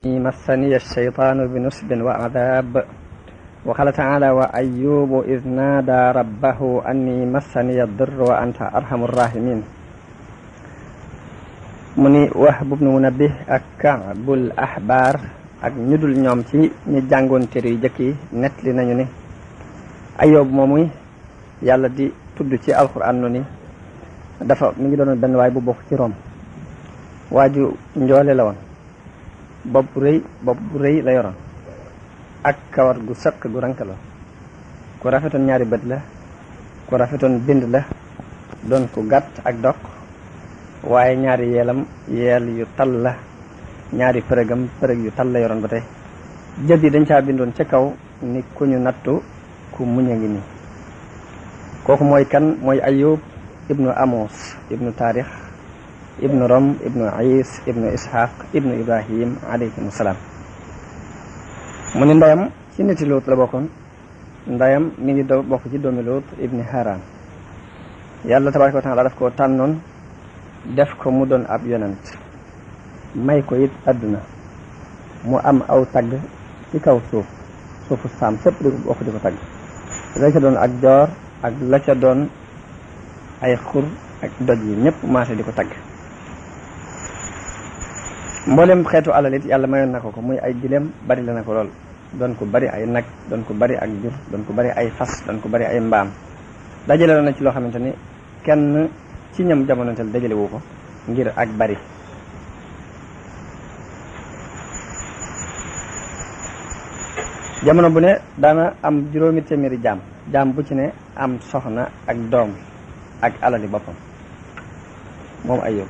مسني الشيطان بنصب وعذاب وقال تعالى وأيوب إذ نادى ربه أني مسني الضر وأنت أرحم الراحمين mu ni Wahb ibn Munabbih ak Ka'bul Ahbar ak ñu dul ñoom ci ñi jàngoon téere yu jëkk yi nettali nañu ni Ayyub moomu yàlla di tudd ci alxuraan nu ni mi ngi doon benn waay bu bokk ci Rom waaju njoole la woon bopp bu rëy la yoroon ak kawar gu sëq gu rank la ku rafetoon ñaari bët la ku rafetoon bind la doon ku gàtt ak doq waaye ñaari yeel yu tal la ñaari përëg yu tal la yoroon ba tey jët yi dañ caa bindoon ca kaw ni ku ñu nattu ku muñ a ngi nii kooku mooy kan mooy Ayyub ibnu Amos ibnu Taarix ibnu Rom ibnu Is ibnu Ishaq ibnu Ibrahim alayhim salaam mu ni ndeyam ci niti Luut la bokkoon ndeyam mi ngi bokk ci doomi Luut ibni Haran yàlla tabaaraka wa taala daf koo tànnoon def ko mu doon ab yonent may ko it àdduna mu am aw tagg ci kaw suufu saam sépp di bokk di ko tagg la ca doon ak joor ak la ca doon ay xur ak doj yi ñëpp maase di ko tagg mboolem xeetu alal it yàlla mayoon na ko muy ay gileem bari la na ko lool doon ko bari ay nag doon ko bari ak jur doon ko bari ay fas doon ko bari ay mbaam dajale woon na ci loo xamante ni kenn ci ñam jamonontel dajale wu ko ngir ak bari jamono bu ne daana am 700 jaam bu ci ne am soxna ak doom ak alali boppam moom Ayyub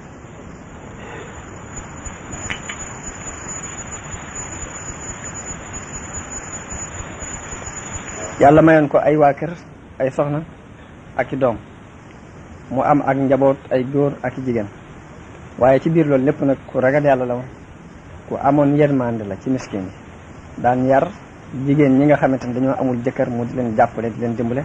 yàlla mayoon ko ay waa kër ay soxna ak i doom mu am ak njaboot ay góor ak i jigéen waaye ci biir loolu lépp nag ku ragal yàlla la woon ku amoon yërmande la ci miskin yi daan yar jigéen ñi nga xamante ni dañoo amul jëkkër mu di leen jàppale di leen dimbale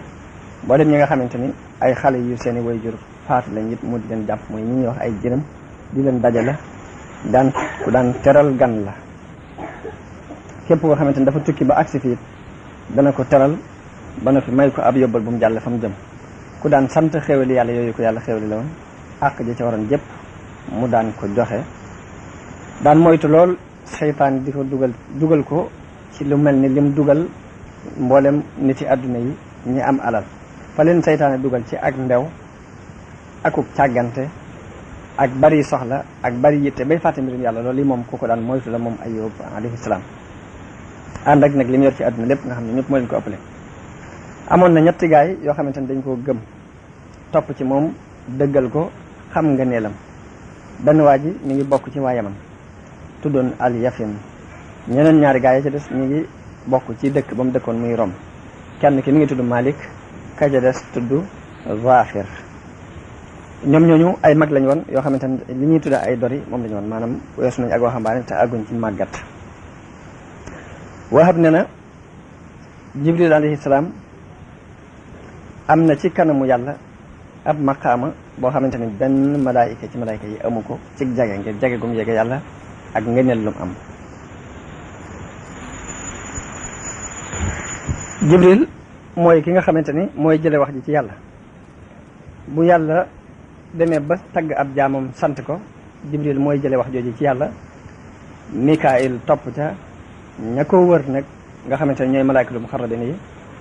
mboolem ñi nga xamante ni ay xale yu seeni waajur faatu lañ it mu di leen jàpp mooy ñi ñuy wax ay jërëm di leen dajale ku daan teral gan la képp koo xamante ni dafa tukki ba agsi fii dana ko teral ba na fi may ko ab yóbbal bu mu jàll fa mu jëm ku daan sant xéwali yàlla yooyu ko yàlla xéwali la woon àq ji ci waroon jëpp mu daan ko joxe daan moytu lool seytaan di ko dugal ko ci lu mel ni lim dugal mboolem nit yi àdduna yi ñi am alal fa leen seytaane dugal ci ak ndew akuk càggante ak bari soxla ak bari yitte bay fàtte mbirum yàlla loolu yi moom ku ko daan moytu la moom Ayyub alayhi salaam ànd ak nag li mu yor ci àdduna lépp nga xam ne ñëpp moo leen ko ëppale amoon na ñetti gaay yoo xamante ne dañ koo gëm topp ci moom dëggal ko xam nga neelam benn waa ji mi ngi bokk ci waa Yaman tuddoon al Yafin ñeneen ñaari gaay yi ca des mi ngi bokk ci dëkk ba mu dëkkoon muy Rom kenn ki mi ngi tudd Malik ka ca des tudd Zafir ñoom ñooñu ay mag lañ woon yoo xamante ne li ñuy tudda ay dori moom lañu woon maanaam weesu nañ ak waxambaane te àgguñ ci màggat Wahab ne na Jibril alayhi salaam am na ci kanamu yàlla ab maqaama boo xamante ni benn malaayika ci malaayika yi amu ko ci jage ngir jage gum jege yàlla ak ngëneel lum am Jibril mooy ki nga xamante ni mooy jële wax ji ci yàlla bu yàlla demee ba tagg ab jaamam sant ko Jibril mooy jële wax jooju ci yàlla Mikaayil topp ca ña ko wër nag nga xamante ne ñooy malaayika lu muxarrabin yi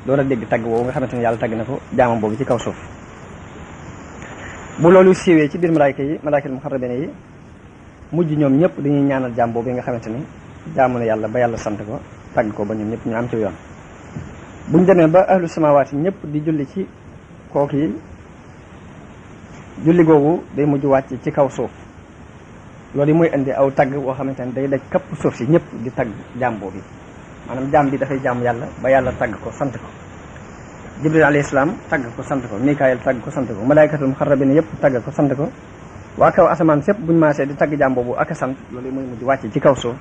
door a dégg tagg woowu nga xamante ne yàlla tagg na ko jaamam boobu ci kaw suuf bu loolu siiwee ci biir malaayika lu muxarrabin yi mujj ñoom ñëpp dañuy ñaanal jaam boobu yi nga xamante ni jaamu na yàlla ba yàlla sant ko tagg ko ba ñoom ñëpp ñu am ci yoon buñ demee ba ahlu samawaat yi ñëpp di julli ci kooku yi julli googu day mujj wàcc ci kaw suuf loolu yi muy indi aw tagg boo xamante ne day daj kapp suuf si ñëpp di tagg jaam boobu maanaam jaam bi dafay jaamu yàlla ba yàlla tagg ko sant ko Jibril alayhi salaam tagg ko sant ko Mikaayil tagg ko sant ko malaaykatul muxarrabin yëpp tagg ko sant ko waa kaw asamaan sépp buñu maasee di tagg jaam boobu ak a sant loolu yi muy mujj wàcc ci kaw suuf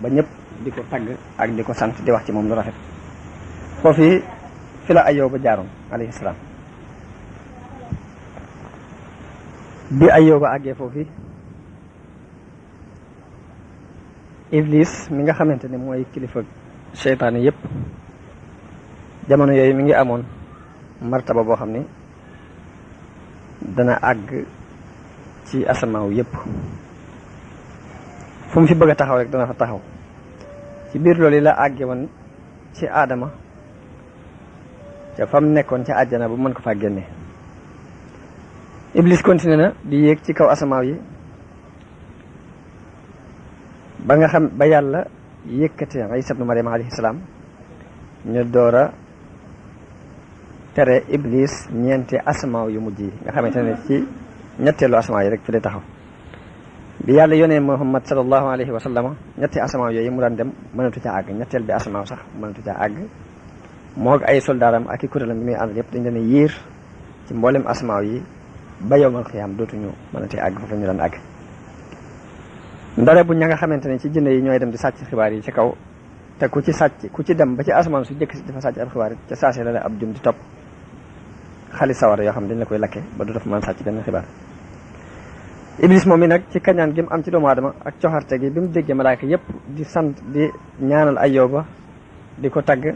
ba ñëpp di ko tagg ak di ko sant di wax ci moom lu rafet foofu fi la Ayyub ba jaaroon alayhi salaam bi Ayyub ba àggee foofu Iblis mi nga xamante ne mooy kilifa seytaane yépp jamono yooyu mi ngi amoon martaba boo xam ne dana àgg ci asamaaw yépp fu mu fi bëgg a taxaw rek dana fa taxaw ci biir loolu la àgge woon ci aadama ca fa mu nekkoon ca àjjana ba mën ko faa génne. Iblis continué na di yéeg ci kaw asamaaw yi ba nga xam ba yàlla yëkkati Isa ibnu Maryam alayhi salaam ñu door a tere Iblis ñeenti asamaaw yu mujj yi nga xamante ne ci ñetteelu asamaaw yi rek fi lay taxaw. bi yàlla yónnee Muhammad sallallahu alayhi wa sallam ñetti asamaaw yooyu mu daan dem mënatu ca àgg ñetteel bi asamaaw sax mënatu ca àgg moo ak ay soldaaram ak i kuréelam bi muy ànd yëpp dañ leen yiir ci mboolem asamaaw yi ba yawmal xiyaam dootuñu mënati àgg foofu ñu daan àgg. ndare bu ña nga xamante ne ci jinne yi ñooy dem di sàcc xibaar yi ci kaw te ku ci dem ba ci asamaan su jëkk si dafa sàcc ab xibaar yi ca saase la ab jum di topp xali sawara yoo xam dañ la koy lakke ba du def mën sàcc benn xibaar. Iblis moom mi nag ci kañaan gi mu am ci doomu aadama ak coxarte gi bi mu déggee malaaka yépp di sant di ñaanal Ayyuba di ko tagg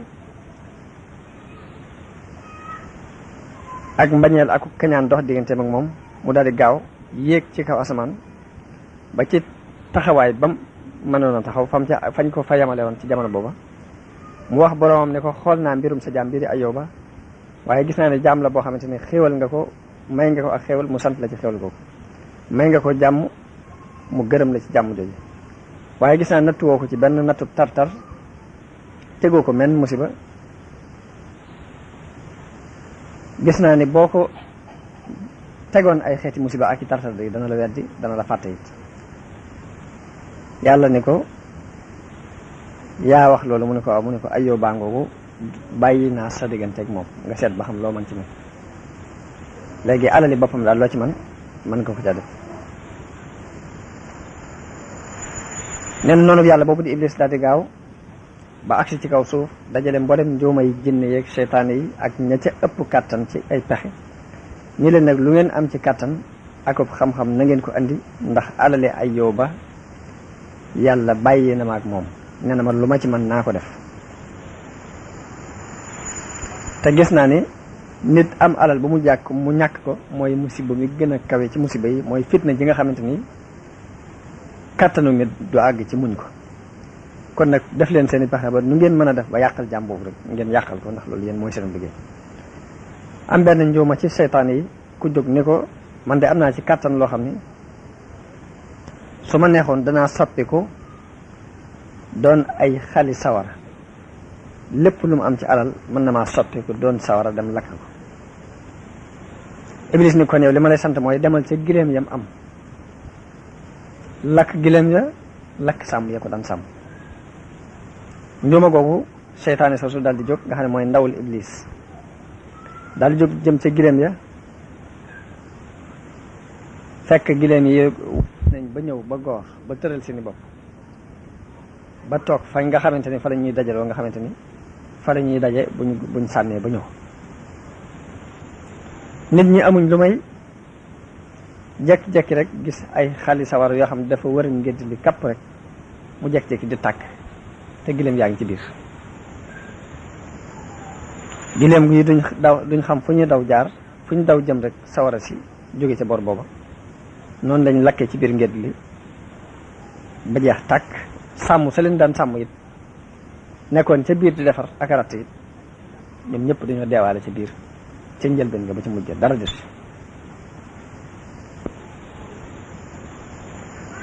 ak mbañeel ak kañaan dox digganteem ak moom mu daal di gaaw yéeg ci kaw asamaan ba ci taxawaay bam mënoon a taxaw fañ ko fa yamale woon ci jamono booba mu wax boromam ne ko xool naa mbirum sa jaam bii di Ayyuba waaye gis naa ne jaam la boo xamante ne xéewal nga ko may nga ko ak xéewal mu sant la ci xéewal googu may nga ko jàmm mu gërëm la ci jàmm jooju waaye gis naa nattuwoo ko ci benn nattu tartar tegoo ko menn musiba gis naa ni boo ko tegoon ay xeeti musiba ak i tartar day dana la weddi dana la fàtte it yàlla ni ko yaa wax loolu mu ne ko waaw mu ne ko Ayyuba ngoogu bàyyi naa sa digganteeg moom nga seet ba xam loo mën ci moom léegi alali boppam daal loo ci mën nga ko ca def. nen noonu yàlla boobu di Iblis daal di gaaw ba agsi ci kaw suuf dajale mboolem njuuma yi jinne yeeg seytaane yi ak ña ca ëpp kàttan ci ay pexe ñi leen nag lu ngeen am ci kàttan ak xam-xam na ngeen ko andi ndax alale Ayyuba yàlla bàyyi na ma ak moom nee na ma lu ma ci mën naa ko def. te gis naa ni nit am alal ba mu ñàkk ko mooy musiba mi gën a kawe ci musiba yi mooy fitna ji nga xamante ni kàttanu nit du àgg ci muñ ko. kon nag def leen seen i pexe ba nu ngeen mën a def ba yàqal jàmm boobu rek ngeen yàqal ko ndax loolu yéen mooy seen liggéey. am benn njuuma ci seytaane yi ku jóg ni ko man de am naa ci kàttan loo xam ni su ma neexoon danaa soppiku doon ay xali sawara lépp lu mu am ci alal mën na maa soppiku doon sawara dem lakk ko. Iblis ni kon yow li ma lay sant mooy demal ca gileem yam am lakk gileem ya lakk sàmm ya ko daan sàmm. njuuma googu seytaane soosu daal di jóg nga xam ne mooy ndawul Iblis daal di jóg jëm ca gileem ya fekk gileem yi nañ ba ñëw ba goor ba tëral seeni bopp ba toog fañ nga xamante ni fa la ñuy dajaloo nga xamante ni fa la ñuy daje buñ sànnee ba ñëw. nit ñi amuñ lu may jekki-jekki rek gis ay xali sawar yoo xam ne dafa wër ngédd li kapp rek mu jekki-jekki di tàkk te gileem yaa ngi ci biir. gileem gi duñ xam fu ñu daw jaar fu ñu daw jëm rek sawara si jóge ca bor booba noonu lañ lakkee ci biir ngédd li ba jeex tàkk. sàmm sa leen daan sàmm it nekkoon ca biir di defar ak ratt it ñoom ñëpp dañoo deewaale ca biir ca njëlbeen nga ba ci mujj dara des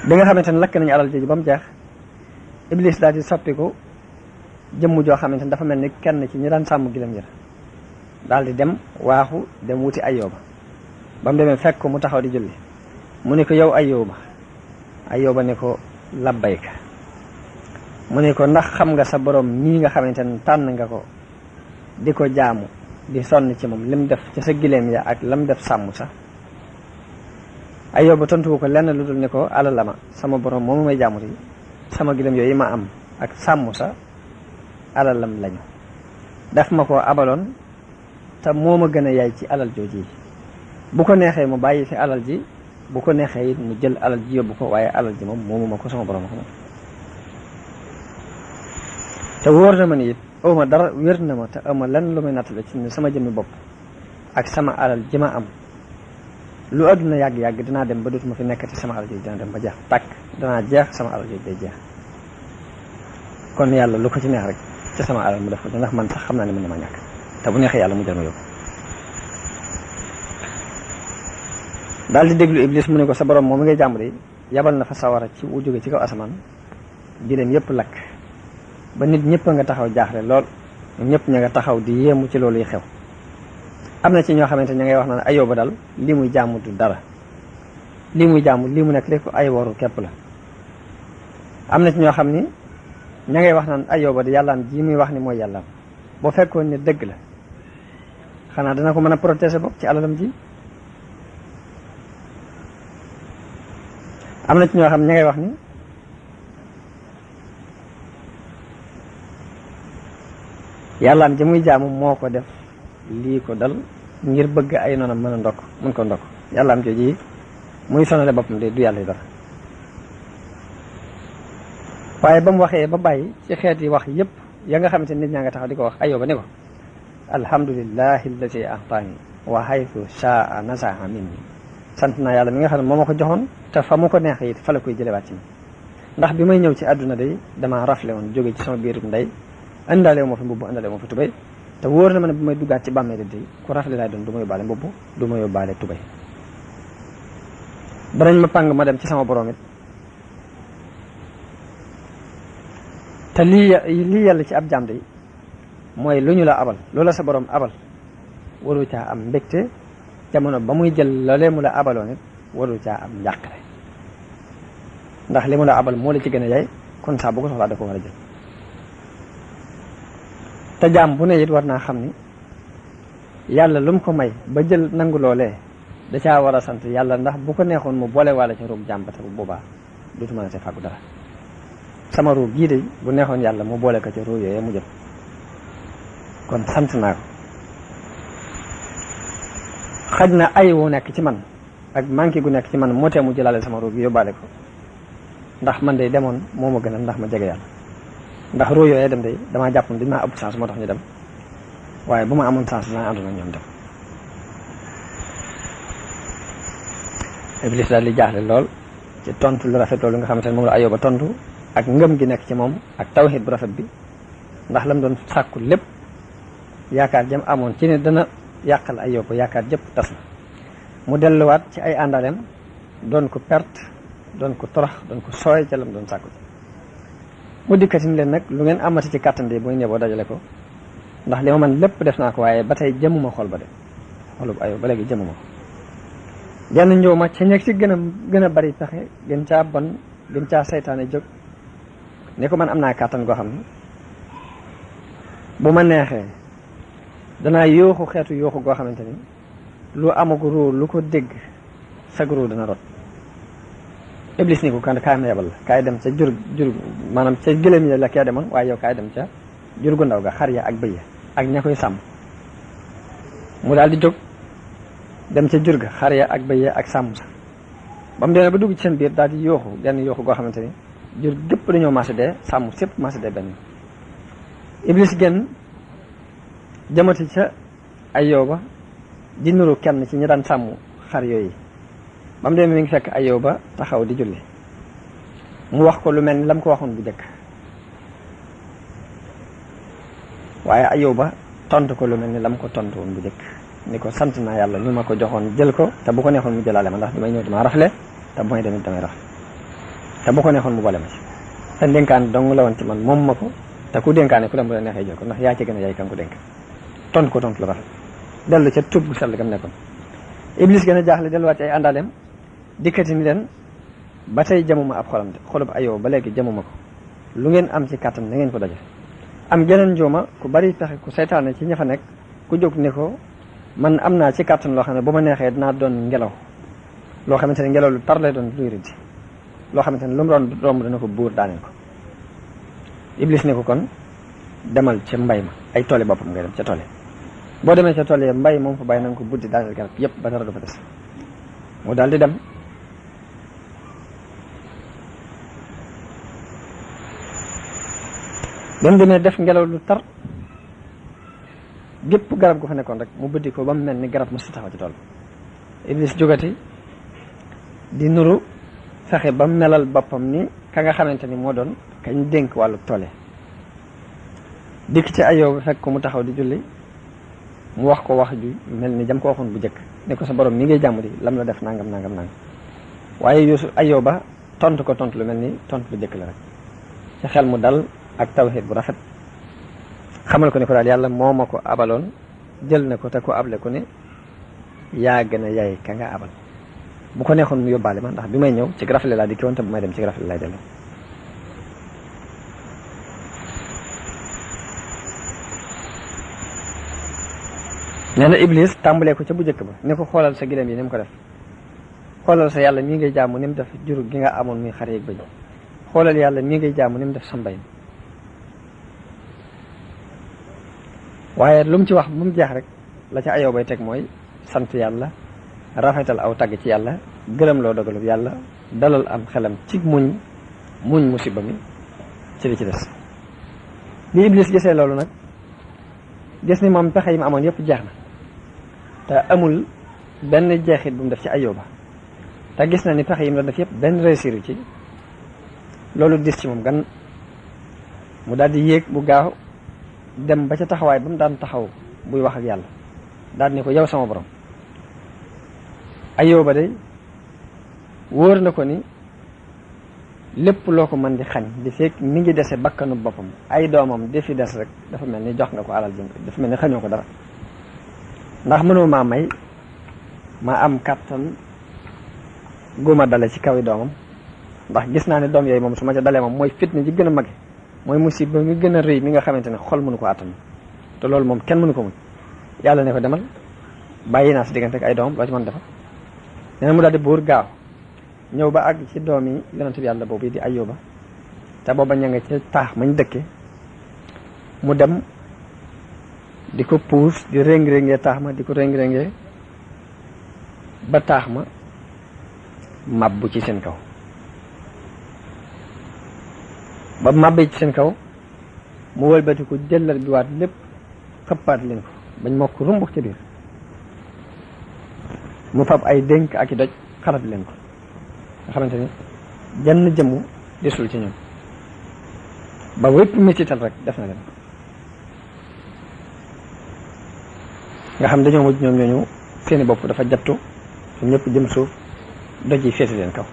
bi nga xamante ne lakk nañu alal jooju ba mu jeex Iblis daal di soppiku jëmm joo xamante ne dafa mel ni kenn ci ñi daan sàmm gilam yër daal di dem waaxu dem wuti Ayyuba ba mu demee fekk ko mu taxaw di julli mu ne ko yow Ayyuba ne ko labbayka mu ne ko ndax xam nga sa borom nii nga xamante ne tànn nga ko di ko jaamu di sonn ci moom lim def ci sa gileem ya ak lam def sàmm sa. Ayyuba tontu ko lenn lu dul ne ko alalama sama borom moomu may jaamu ti sama gileem yooyu ma am ak sàmm sa alalam lañu daf ma ko abaloon te moo ma gën a yaay ci alal jooji bu ko neexee mu bàyyi fi alal ji bu ko neexee it mu jël alal ji yóbbu ko waaye alal ji moom moomu ma ko sama borom ko moom te wóor na ma ni it awma dara wér na ma te awma lenn lu may nattale ci ne sama jëmmi bopp ak sama alal ji ma am lu àdduna yàgg-yàgg dinaa dem ba dootuma fi nekkati, sama alal jooju dina dem ba jeex tàkk, danaa jeex sama alal jooju day jeex. kon yàlla lu ko ci neex rek ci sama alal mu def ko ndax man sax xam naa ne mën na ma ñàkk, te bu neexee yàlla mu jël ma yóbbu. daal di déglu Iblis mu ne ko sa borom moom mi ngay jàmbur yi yabal na fa sawara ci wu jóge ci kaw asamaan giléem yëpp lakk ba nit ñëpp nga taxaw jaaxle lool, ñoom ñëpp ña nga taxaw di yéemu ci loolu yi xew. am na ci ñoo xamante ña ngay wax naan Ayyuba dal lii muy jaamu du dara, lii muy jaamu lii mu nekk lépp ay waru képp la. am na ci ñoo xam ni ña ngay wax naan Ayyuba di yàllaam ji muy wax ni mooy yàllaam, boo fekkoon ne dëgg la xanaa dana ko mën a protéger bopp ci alalam ji. am na ci ñoo xam ña ngay wax ni yàllaam ji muy jaamu moo ko def lii ko dal ngir bëgg ay noonam mën a ndokk mën ko ndokk, yàllaam jooji muy sonale boppam de du yàlla dara. waaye ba mu waxee ba bàyyi ci xeet yi wax yëpp ya nga xamante nit ñaa nga taxaw di ko wax Ayyuba ne ko alhamdulillahi allati ahtaani wa haythu shaa nasaha minni, sant naa yàlla mi nga xam ne moo ma ko joxoon te fa mu ko neex it fa la koy jëlewaat ci mi. ndax bi may ñëw ci àdduna day damaa rafle woon jóge ci sama biirum ndey, indaale ma fi mbubb indaale ma fi tubay, te wóor na ma ne bu may duggaat ci bàmmeel day ku rafle laay doon, du ma yóbbaale mbubb du ma yóbbaale tubay. danañ ma pàng ma dem ci sama borom it, te lii yàlla ci ab jaam day mooy lu ñu la abal, loola sa borom abal waru caa am mbégte, jamono ba muy jël loolee mu la abaloon it waru caa am njàqare, ndax li mu la abal moo la ci gën a yaay, kon saa bu ko soxlaa da ko war a jël. te jaam bu ne it war naa xam ni yàlla lu mu ko may ba jël nangu loolee da caa war a sant yàlla, ndax bu ko neexoon mu boole waale ca ruug jaam ba te bu boobaa dootu mën a see fàggu dara. sama ruug gii de bu neexoon yàlla mu boole ko ca ruug yooyee mu jël, kon sant naa ko. xaj na ay wu nekk ci man ak manqué gu nekk ci man moo tee mu jëlaale sama ruug gi yóbbaale ko, ndax man de demoon moo ma gënal ndax ma jege yàlla. ndax ruug yooyee dem de damaa jàpp ne dañ maa ëpp chance moo tax ñu dem, waaye bu ma amoon chance dinaa àndoon ak ñoom dem. Iblis daal di jaaxle lool ci tontu lu rafet loolu nga xamante ne moom la Ayyuba tontu, ak ngëm gi nekk ci moom ak tawhid bu rafet bi, ndax lam doon sàkku lépp yaakaar jëm amoon ci ne dana yàqal Ayyuba yaakaar jëpp tas na. mu delluwaat ci ay àndaleem doon ko perte, doon ko torox, doon ko sooy ca lam doon sàkku. mu dikkati ni leen nag lu ngeen amati ci kàttan de booy ñëwoo dajale ko, ndax li ma man lépp def naa ko, waaye ba tey jëmuma xol ba de xolub Ayyuba ba léegi jëmuma ko. genn ñëw ma ca ñeg ci gën a bari pexe, gën caa bon, gën caa saytaane jóg ne ko man am naa kàttan goo xam ne bu ma neexee danaa yooxu xeetu yooxu goo xamante ni lu amagu ruu lu ko dégg sag ruu dana rot. Iblis ni ko kan kaay ma yebal la, kaay dem ca jur maanaam ca gëlëm ya la kee demoon, waaye yow kaay dem ca jur gu ndaw ga, xar ya ak bëy ya ak ña koy sàmm. mu daal di jóg dem ca jur ga, xar ya ak bëy ya ak sàmm sa. ba mu demee ba dugg ci seen biir daal di yooxu genn yooxu goo xamante ni jur gépp dañoo marché dee, sàmm sépp marché dee benn. Iblis génn jëmati ca Ayyuba di nuru kenn ci ñi daan sàmm xar yooyu. ba mu demee mi ngi fekk Ayyuba taxaw di julli, mu wax ko lu mel ni lam ko waxoon bu njëkk, waaye Ayyuba tontu ko lu mel ni lam ko tontu woon bu njëkk, ni ko sant naa yàlla mi ma ko joxoon jël ko, te bu ko neexoon mu jëlaale ma, ndax damay ñëw damaa rafle te bu may demit damay rafle, te bu ko neexoon mu boole ma ci. te dénkaan dong la woon ci man moom ma ko, te ku dénkaane ku dem bu la neexee jël ko, ndax yaa ci gën a yaay kan ko dénk. tontu ko tontu lu rafet dellu ca tub bu sell gam nekkoon. Iblis gën a jaaxle delluwaat ci ay àndaaleem dikkati ni leen ba tey jamuma ab xolam de, xolub Ayyuba ba léegi jamuma ko, lu ngeen am ci kàttan na ngeen ko daje. am geneen njuuma ku bari pexe ku saytaane ci ña fa nekk ku jóg ne ko man am naa ci kàttan loo xam ne bu ma neexee dinaa doon ngelaw loo xamante ne ngelaw lu tar lay doon luy riddi, loo xamante ne lu mu doon romb dana ko buur daaneel ko. Iblis ne ko kon demal ca mbay ma, ay tooli boppam ngay dem ca tool yi, boo demee ca tool yi mbay moom fa bàyyi na nga ko buddi daaneel garab yëpp ba dara du fa des. mu daal di dem ba mu demee def ngelaw lu tar gépp garab gu fa nekkoon rek mu bëddi ko ba mu mel ni garab mu si taxaw ci tool Iblis jógati di nuru fexe ba mu melal boppam ni ka nga xamante ni moo doon kañ dénk wàllu toole dikk ci Ayóoba fekk ko mu taxaw di julli mu wax ko wax ju mel ni jam ko waxoon bu njëkk ne ko sa borom mi ngay jàmm di lam la def nangam nangam nangam waaye Ayóoba tontu ko tontu lu mel ni tontu lu njëkk la rek ci xel mu dal ak tawxiid bu rafet xamal ko ne ko daal yàlla moo ma ko abaloon jël na ko te ko able ko ne yaa gën a yaay ka nga abal bu ko neexoon mu yóbbaale ma ndax bi may ñëw ci rafle laa di ki woon te bu may dem ci rafle lay dellu nee na Iblis tàmbalee ko ca bu njëkk ba ne ko xoolal sa gileem yi ni mu ko def xoolal sa yàlla mii ngay jaamu ni mu def jur gi nga amoon muy xar yeeg bëy xoolal yàlla mii ngay jaamu ni mu def sa mbay waaye lu mu ci wax bu mu jeex rek la ca Ayóoba bay teg mooy sant yàlla rafetal aw tagg ci yàlla gërëm loo dogalub yàlla dalal am xelam ci muñ musiba mi ci li ci des bi Iblis gisee loolu nag gis ni moom pexe yi mu amoon yëpp jeex na te amul benn jeexit bu mu def ci Ayóoba te gis na ni pexe yi mu doon def yëpp benn réussir ci loolu dis ci moom gan mu daal di yéeg bu gaaw dem ba ca taxawaay ba mu daan taxaw buy wax ak yàlla daal ni ko yow sama borom Ayóoba de wóor na ko ni lépp loo ko mën di xañ di fekk mi ngi dese bakkanu boppam ay doomam di fi des rek dafa mel ni jox nga ko alal jëm dafa mel ni xañoo ko dara ndax mënoo maa may ma am kàttan guma dale ci kawi doomam ndax gis naa ne doom yooyu moom su ma ca dalee moom mooy fitna ji gën a mage mooy musiba mi gën a rëy mi nga xamante ne xol mënu ko àttan te loolu moom kenn mënu ko muñ yàlla ne ko demal bàyyi naa si diggante ak ay doomam loo ci mën defa nee na mu daal di buur gaaw ñëw ba àgg ci doom yi yonent bi yàlla boobu di Ayóoba te booba ña nga ci taax mañ dëkke mu dem di ko puus di réng-réngee taax ma di ko réng-réngee ba taax ma mabbu ci seen kaw ba màbbee ci seen kaw mu wëlbati ko jëllar bi waat lépp xëppaat leen ko bañ mokk rumbux ci biir mu fab ay dénk ak i doj xarat leen ko nga xamante ni jenn jëmmu desul ci ñoom ba wépp mettital rek def na leen nga xam dañoo mujj ñoom ñooñu seeni bopp dafa jattu su ñëpp jëm suuf doj yi féete leen kaw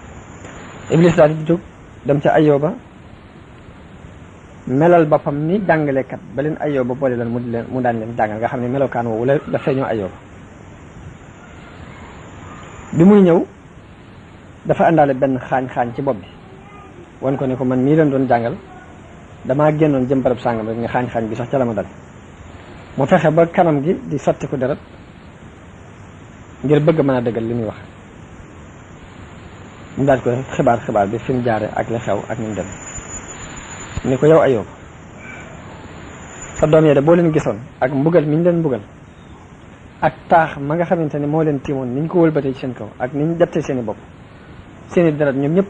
Iblis daal di jóg dem ca Ayóoba melal boppam ni jàngalekat ba leen Ayóoba boole leen mu daan leen jàngal nga xam ne melokaan woowu la feeñoo Ayóoba bi muy ñëw dafa àndaale benn xaañ ci bopp bi wan ko ne ko man mii leen doon jàngal damaa génnoon jëm barab sàngam rek ne xaañ bi sax ca la ma dal mu fexe ba kanam gi di sotti ko deret ngir bëgg mën a dëggal li muy wax mu daal ko xibaar bi fi mu jaare ak li xew ak ni mu dem ni ko yow Ayóoba sa doom yee de boo leen gisoon ak mbugal mi ñu leen mbugal ak taax ma nga xamante ne moo leen tiimoon ni ñu ko wëlbatee ci seen kaw ak ni ñu jattee seen i bopp seen i deret ñoom ñëpp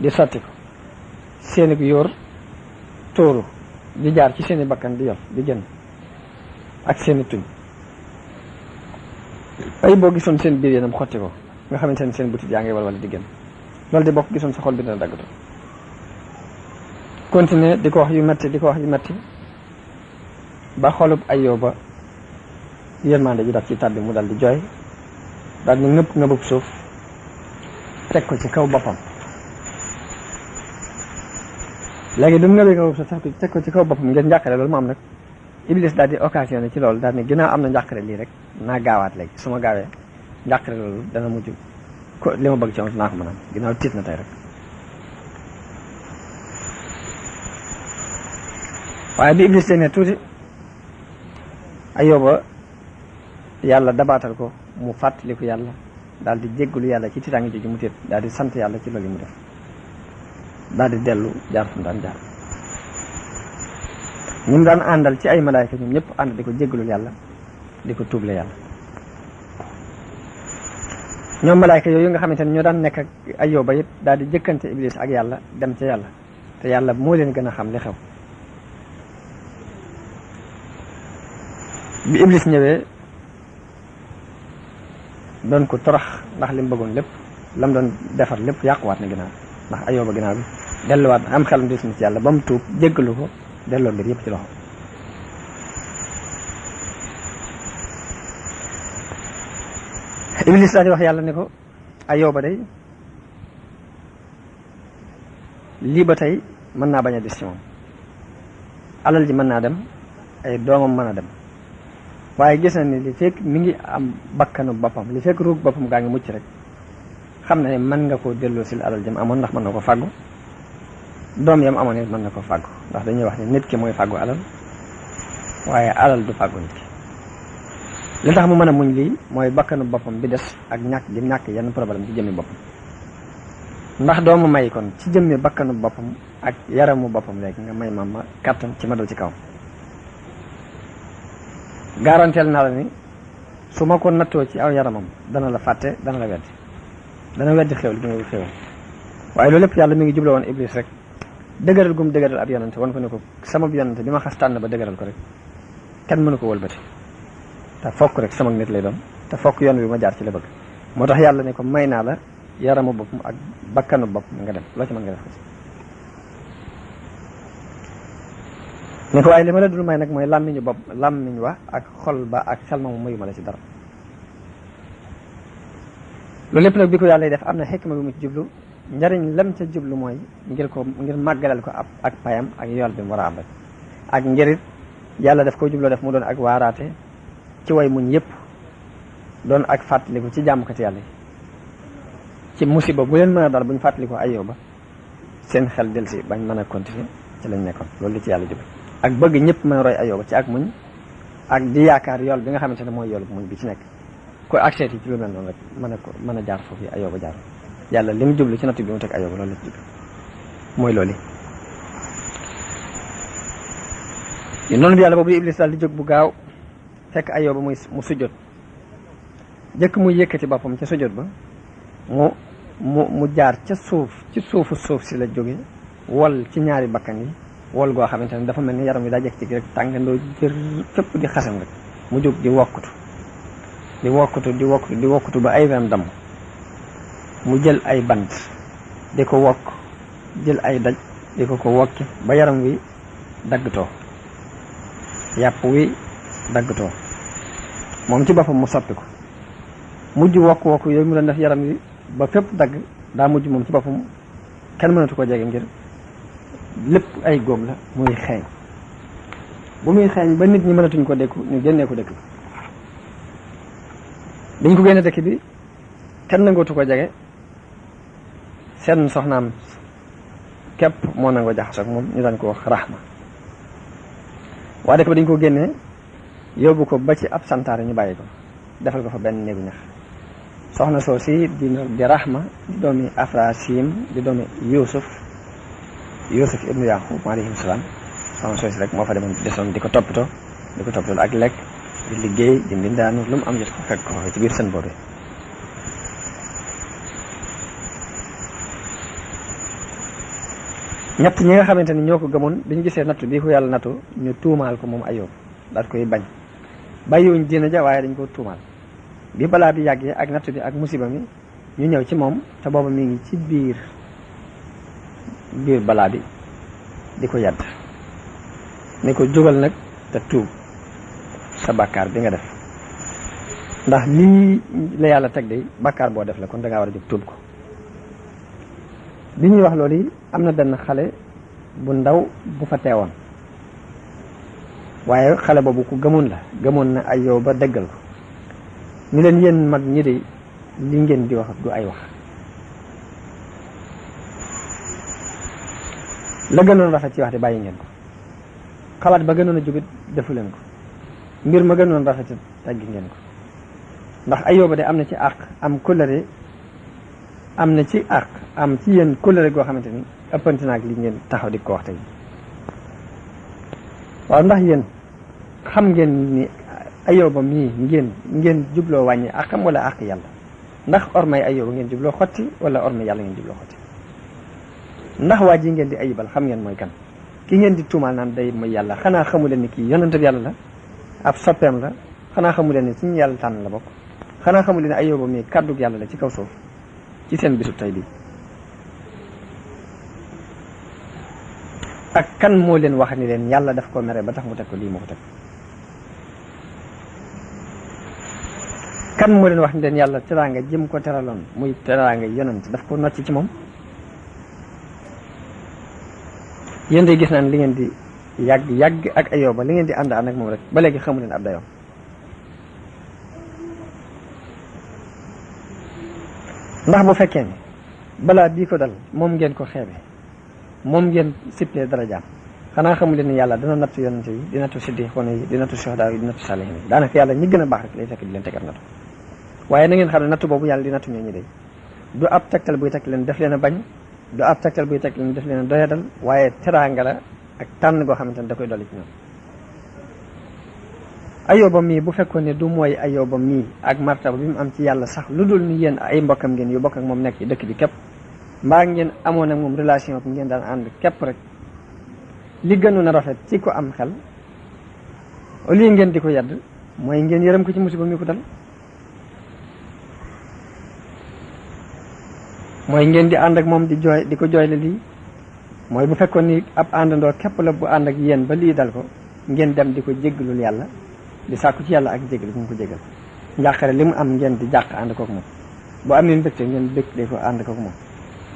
di sotti ko seen i yóor tóoru di jaar ci seen i bakkan di yor di génn ak seen i tuñ ay boo gisoon seen biir yéenam xotti ko nga xamante ne seen butit yaa ngi wala di génn loolu di bokk gisoon sa xol bi dina daggatu continuer di ko wax yu metti ba xolub Ayóoba yërmande ji daf ci tàbbi mu dal di jooy daal di ngëbub suuf teg ko ci kaw boppam léegi bi mu ngëbee ngëbub suuf teg ko ci kaw boppam ngir njàqare loolu mu am nag Iblis daal di occasionné ci loolu daal ne ginnaaw am na njàqare lii rek naa gaawaat léegi su ma gaawee njàqare loolu dana mujj ko li ma bëgg ci moom naa ko mën a am ginnaaw tiit na tey rek waaye bi Iblis demee tuuti Ayóoba yàlla dabaatal ko mu fàttaliku yàlla daal di jéggalu yàlla ci tiitaange jooju mu téet daal di sant yàlla ci loolu mu def daal di dellu jaar fu mu daan jaar ñu mu daan àndal ci ay malaayka ñoom ñëpp ànd di ko jéggalul yàlla di ko tuuble yàlla ñoom malaayka yooyu nga xamante ne ñoo daan nekk ak Ayóoba it daal di jëkkante Iblis ak yàlla dem ca yàlla te yàlla moo leen gën a xam li xew bi iblis ñëwee doon ko torox ndax li mu bëggoon lépp lam doon defar lépp yàquwaat na ginnaaw ndax Ayóoba ginnaaw bi delluwaat na am xelam des na ci yàlla ba mu tuub jéggalu ko delloo mbir yëpp ci loxo. iblis daal di wax yàlla ne ko Ayóoba day lii ba tey mën naa bañ a des ci moom, alal ji mën naa dem, ay doomam mën a dem, waaye gis na ni li fekk mi ngi am bakkanu boppam, li fekk ruug boppam gaa ngi mucc rek xam na ne mën nga koo delloo si alal jëm amoon ndax mën na ko fàggu, doom yam amoon it mën na ko fàggu, ndax dañuy wax ne nit ki mooy fàggu alal waaye alal du fàggu nit ki. li tax mu mën a muñ lii mooy bakkanu boppam bi des ak ñàkk gi ñàkk yenn problème ci jëmmi boppam. ndax doomu may kon ci jëmmi bakkanu boppam ak yaramu boppam léegi nga may ma kàttan ci ma dal ci kawam. garanteel naa la ni su ma ko nattoo ci aw yaramam dana la fàtte dana la weddi, dana weddi xew li nga xew. waaye loolu lépp yàlla mi ngi jubloo woon iblis rek dëgëral gum dëgëral ab yonante wan ko ne ko sama yonante bi ma xas tànn ba dëgëral ko rek kenn mënu ko wëlbati te fokk rek sama nit lay doon te fokk yoon wi ma jaar ci la bëgg. moo tax yàlla ne ko may naa la yaramu boppam ak bakkanu boppam nga dem loo ci mën nga def ko ci. ne ko waaye li ma la dul may nag mooy làmmiñu bopp làmmiñ wa ak xol ba ak xel ma mu mayu ma la ci dara. loolu lépp nag bi ko yàlla def am na xikma bi mu ci jublu, njariñ lam ca jublu mooy ngir màggalal ko ak payam ak yool bi mu war a am rek, ak njërit yàlla daf ko jubloo def mu doon ak waaraate ci way muñ yëpp, doon ak fàttaliku ci jàmmkati yàlla yi ci musiba bu leen mën a dal bu ñu fàttaliku Ayóoba seen xel del si bañ mën a continuer ci lañ nekkoon. loolu li ci yàlla jublu ak bëgg ñëpp mën a roy Ayóoba ci ak muñ ak di yaakaar yool bi nga xamante ne mooy yool bu muñ bi ci nekk ko accès yi ci lu mel noonu rek mën a jaar foofu Ayóoba jaar. yàlla li mu jublu ci nattu bi mu teg Ayóoba loolu la ci jublu mooy loolu yi. noonu bi yàlla boobu Iblis daal di jóg bu gaaw fekk Ayóoba mu sujjóot jëkk muy yëkkati boppam ca sujjóot ba mu jaar ca suuf ci suufu suuf si la jóge wol ci ñaari bakkan yi wol goo xamante ne dafa mel ni yaram wi daa jekk ci rek tàngandoo jër fépp di xasam rek mu jóg di wokkutu ba ay wem damm mu jël ay bant di ko wokk jël ay daj di ko wokki ba yaram wi daggtoo yàpp wi daggtoo moom ci boppam mu soppi ko mujj wokk yooyu mu doon def yaram wi ba fépp dagg daa mujj moom ci boppam kenn mënatu ko jege ngir lépp ay góom la muy xeeñ bu muy xeeñ ba nit ñi mënatuñ ko dékku ñu génnee ko dëkk bi dañ ko génne dëkk bi kenn nangootu ko jege seen soxnaam képp moo nangoo jaxasoo ak moom ñu daan ko wax Rahma. waa dëkk ba dañ ko génnee yóbbu ko ba ci ab santaare ñu bàyyi ko defal ko fa benn néegu ñax soxna soo si di Rahma di doomi Afrasim di doomi Yuusuf ibnu Yaqub alayhi salaam. soxna soo si rek moo fa desoon di ko toppatoo ak lekk di liggéey di mbindaanu lu mu am jot ko fekk ko ci biir seen boobu. ñett ñi nga xamante ni ñoo ko gëmoon bi ñu gisee nattu bii ko yàlla nattu ñu tuumaal ko moom Ayóob daal koy bañ bàyyiwuñ diina ja waaye dañ ko tuumaal bi balaa bi yàggee ak nattu bi ak musiba mi ñu ñëw ci moom te booba mi ngi ci biir balaa bi di ko yàdd ni ko jógal nag te tuub sa bàkkaar bi nga def ndax lii la yàlla teg de bàkkaar boo def la kon da ngaa war a jóg tuub ko. bi ñuy wax loolu yi am na benn xale bu ndaw bu fa teewoon waaye xale boobu ku gëmoon na Ayóoba dëggal ko ñu leen yéen mag ñi de li ngeen di wax du ay wax la gënoon rafet ci wax de bàyyi ngeen ko xalaat ba gënoon a jógit defu leen ko mbir ma gënoon rafet teggi ngeen ko ndax Ayóoba de am na ci àq am kóllëre am na ci àq am ci yéen kóllëre goo xamante ni ëppante naag li ngeen taxaw di ko wax tey waaw ndax yéen xam ngeen ni Ayóoba mii ngeen jubloo wàññi àqam wala àq yàlla ndax ormay Ayóoba ngeen jubloo xotti wala ormay yàlla ngeen jubloo xotti ndax waa ji ngeen di ayibal xam ngeen mooy kan ki ngeen di tuumaal naan day mooy yàlla xanaa xamu leen ni kii yonent bi yàlla la ab soppeem la xanaa xamu leen ni ci ñu yàlla tànn la bokk xanaa xamu leen ne Ayyuba mi kàddug yàlla la ci kaw suuf ci seen bisu tey bii ak kan moo leen wax ni leen yàlla daf ko mere ba tax mu teg ko lii moo ko teg kan moo leen wax ni leen yàlla teraanga jëm ko teraloon muy teraanga yonent daf ko nocc ci moom yéen de gis naa ne li ngeen di yàgg ak Ayyuba li ngeen di ànd ak moom rek ba léegi xamu leen ab dayoom ndax bu fekkee ni balaa bii ko dal moom ngeen ko xeebe moom ngeen sippee darajaam xanaa xamu leen ni yàlla dina nattu yonente yi di nattu siddiqoona yi di nattu suhadaa yi di nattu saalihiin yi daanaka yàlla ñi gën a baax rek lay fekk di leen tegal nattu waaye na ngeen xam ne nattu boobu yàlla di nattu ñooñu de du ab tegtal buy teg leen def leen a bañ du ab tegtal buy teg leen def leen a doyadal waaye teraanga la ak tànn goo xamante ne da koy dolli ci ñoom Ayyuba mii bu fekkoon ne du mooy Ayyuba mii ak martaba bi mu am ci yàlla sax lu dul ni yéen ay mbokkam ngeen yu bokk ak moom nekk ci dëkk bi képp mbaa ngeen amoon ak moom relation bi ngeen daan ànd képp rek li gënoon a rafet ci ko am xel au lieu ngeen di ko yedd mooy ngeen yërëm ko ci musiba mi ko dal mooy ngeen di ànd ak moom di jooy di ko jooyle lii mooy bu fekkoon ni ab àndandoo képp la bu ànd ak yéen ba lii dal ko ngeen dem di ko jéggalul yàlla di sàkku ci yàlla ak jéggal bu mu ko jéggal njàqare li mu am ngeen di jàq ànd kook moom bu am leen mbégte ngeen bég di ko ànd kook moom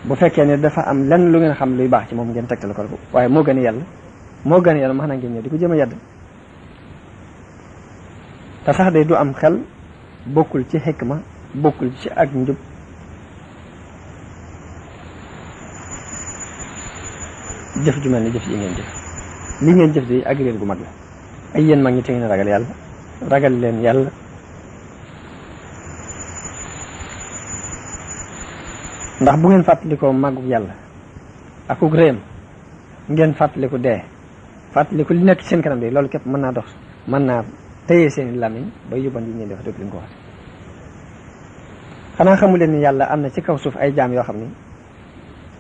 bu fekkee ne dafa am lenn lu ngeen xam luy baax ci moom ngeen tegtal ko waaye moo gën a yàlla max na ngeen ñëw di ko jëm a yedd te sax day du am xel bokkul ci xikma bokkul ci ak njub jëf ju mel ni jëf yi ngeen jëf li ngeen jëf di ak réer gu mag la ay yéen mag ñi te ngeen ragal yàlla ragal leen yàlla ndax bu ngeen fàttalikoo màggug yàlla akuk réem ngeen fàttaliku dee fàttaliku li nekk ci seen kanam de loolu képp mën naa dox mën naa téye seen làmmiñ ba yóbban yi ngeen def dootu leen ko wax xanaa xamu leen ni yàlla am na ci kaw suuf ay jaam yoo xam ni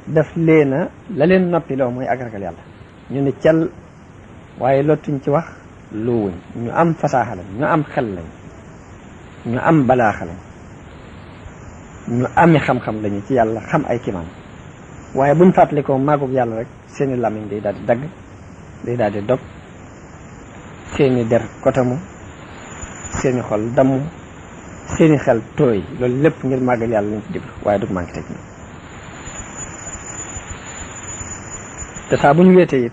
daf leena la leen noppi loo mooy ak ragal yàlla ñu ne cel waaye lottuñ ci wax luwuñ ñu am fasaaxa lañ ñu am xel lañ ñu am balaaxa lañ ñu ami xam-xam lañu ci yàlla xam ay kimaan waaye buñ fàttalikoo màggug yàlla rek seeni làmmiñ day daal di dagg day daal di dog seeni der kotamu seeni xol damm seeni xel tooy loolu lépp ngir màggal yàlla lañ ci jublu waaye du manqué teg te saa bu ñu wéetee it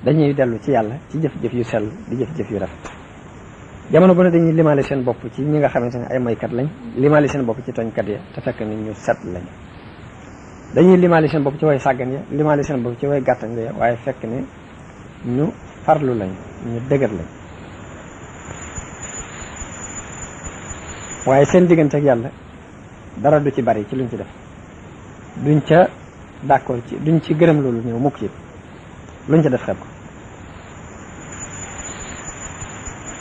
dañuy dellu ci yàlla ci jëf-jëf yu sell di jëf-jëf yu rafet jamono bu ne dañuy limaale seen bopp ci ñi nga xamante ne ay moykat lañ limaale seen bopp ci tooñkat ya te fekk ni ñu set lañ dañuy limaale seen bopp ci way sàggan ya limaale seen bopp ci way gàttan ya waaye fekk ne ñu farlu lañ ñu dëgër lañ waaye seen diggante ak yàlla dara du ci bari ci luñ ci def duñ ca d'accord ci duñ ci gërëm loolu ñëw mukk ci luñ ca def xeeb ko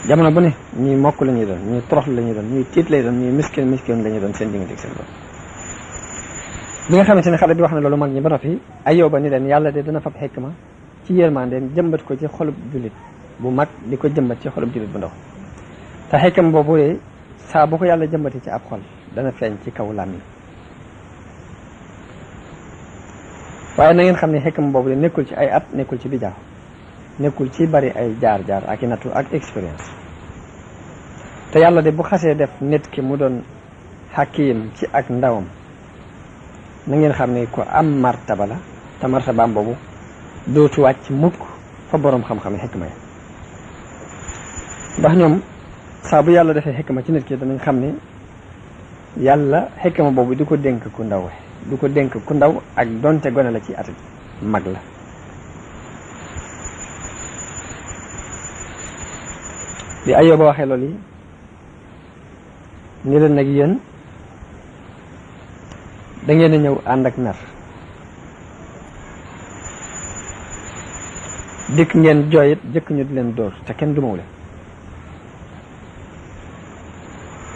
jamono bu ne ñuy mokk la ñuy doon ñuy toroxlu la ñuy doon ñuy tiit lay doon ñuy miskin la ñuy doon seen diggante ak seen bopp bi nga xamante ne xale bi wax na loolu mag ñi ba noppi Ayyuba ni leen yàlla de dana fab xikma ci yërmandeem jëmbat ko ci xolub jullit bu mag di ko jëmbat ci xolub jullit bu ndaw te xikma boobu de saa bu ko yàlla jëmbati ci ab xol dana feeñ ci kaw làmmiñ waaye na ngeen xam ne xikma boobu de nekkul ci ay at nekkul ci bijaaw nekkul ci bari ay jaar-jaar ak i nattu ak expérience te yàlla de bu xasee def nit ki mu doon xakiim ci ak ndawam na ngeen xam ne ko am martaba la te martabaam boobu dootu wàcc mukk fa boroom xam-xam yi xikma ya ndax ñoom saa bu yàlla defee xikma ci nit ki danañ xam ne yàlla xikma boobu du ko dénk ku ndaw du ko dénk ku ndaw ak donte gone la ci at mag la bi Ayyuba waxee loolu yi ni leen nag yéen da ngeen a ñëw ànd ak mer dikk ngeen jooyit jëkk ñu di leen dóor te kenn dumawu leen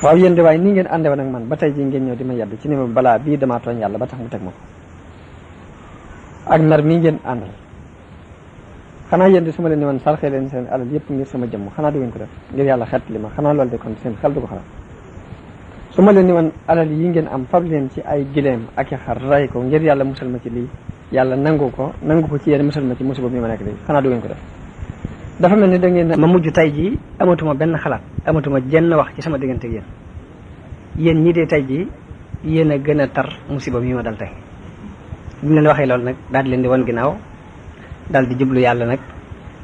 waaw yéen de waaye nii ngeen àndewoon ak man ba tey jii ngeen ñëw di ma yedd ci ni ma balaa bii damaa tooñ yàlla ba tax mu teg ma ko ak mer mii ngeen àndal xanaa yéen di su ma leen ni woon sarxee leen seen alal yëpp ngir sama jëmm xanaa du ngeen ko def ngir yàlla xett li ma xanaa loolu de kon seen xel du ko xalaat su ma leen ni woon alal yi ngeen am fab leen ci ay gileem ak i xar ray ko ngir yàlla musal ma ci lii yàlla nangu ko ci yéen musal ma ci musiba bi ma nekk lii xanaa du ngeen ko def dafa mel ni da ngeen ma mujj tey jii amatuma benn xalaat amatuma jenn wax ci sama diggante ak yéen ñii de tey jii yéen a gën a tar musiba mi ma dal tey bi mu leen waxee loolu nag daal di leen di wan ginnaaw daal di jublu yàlla nag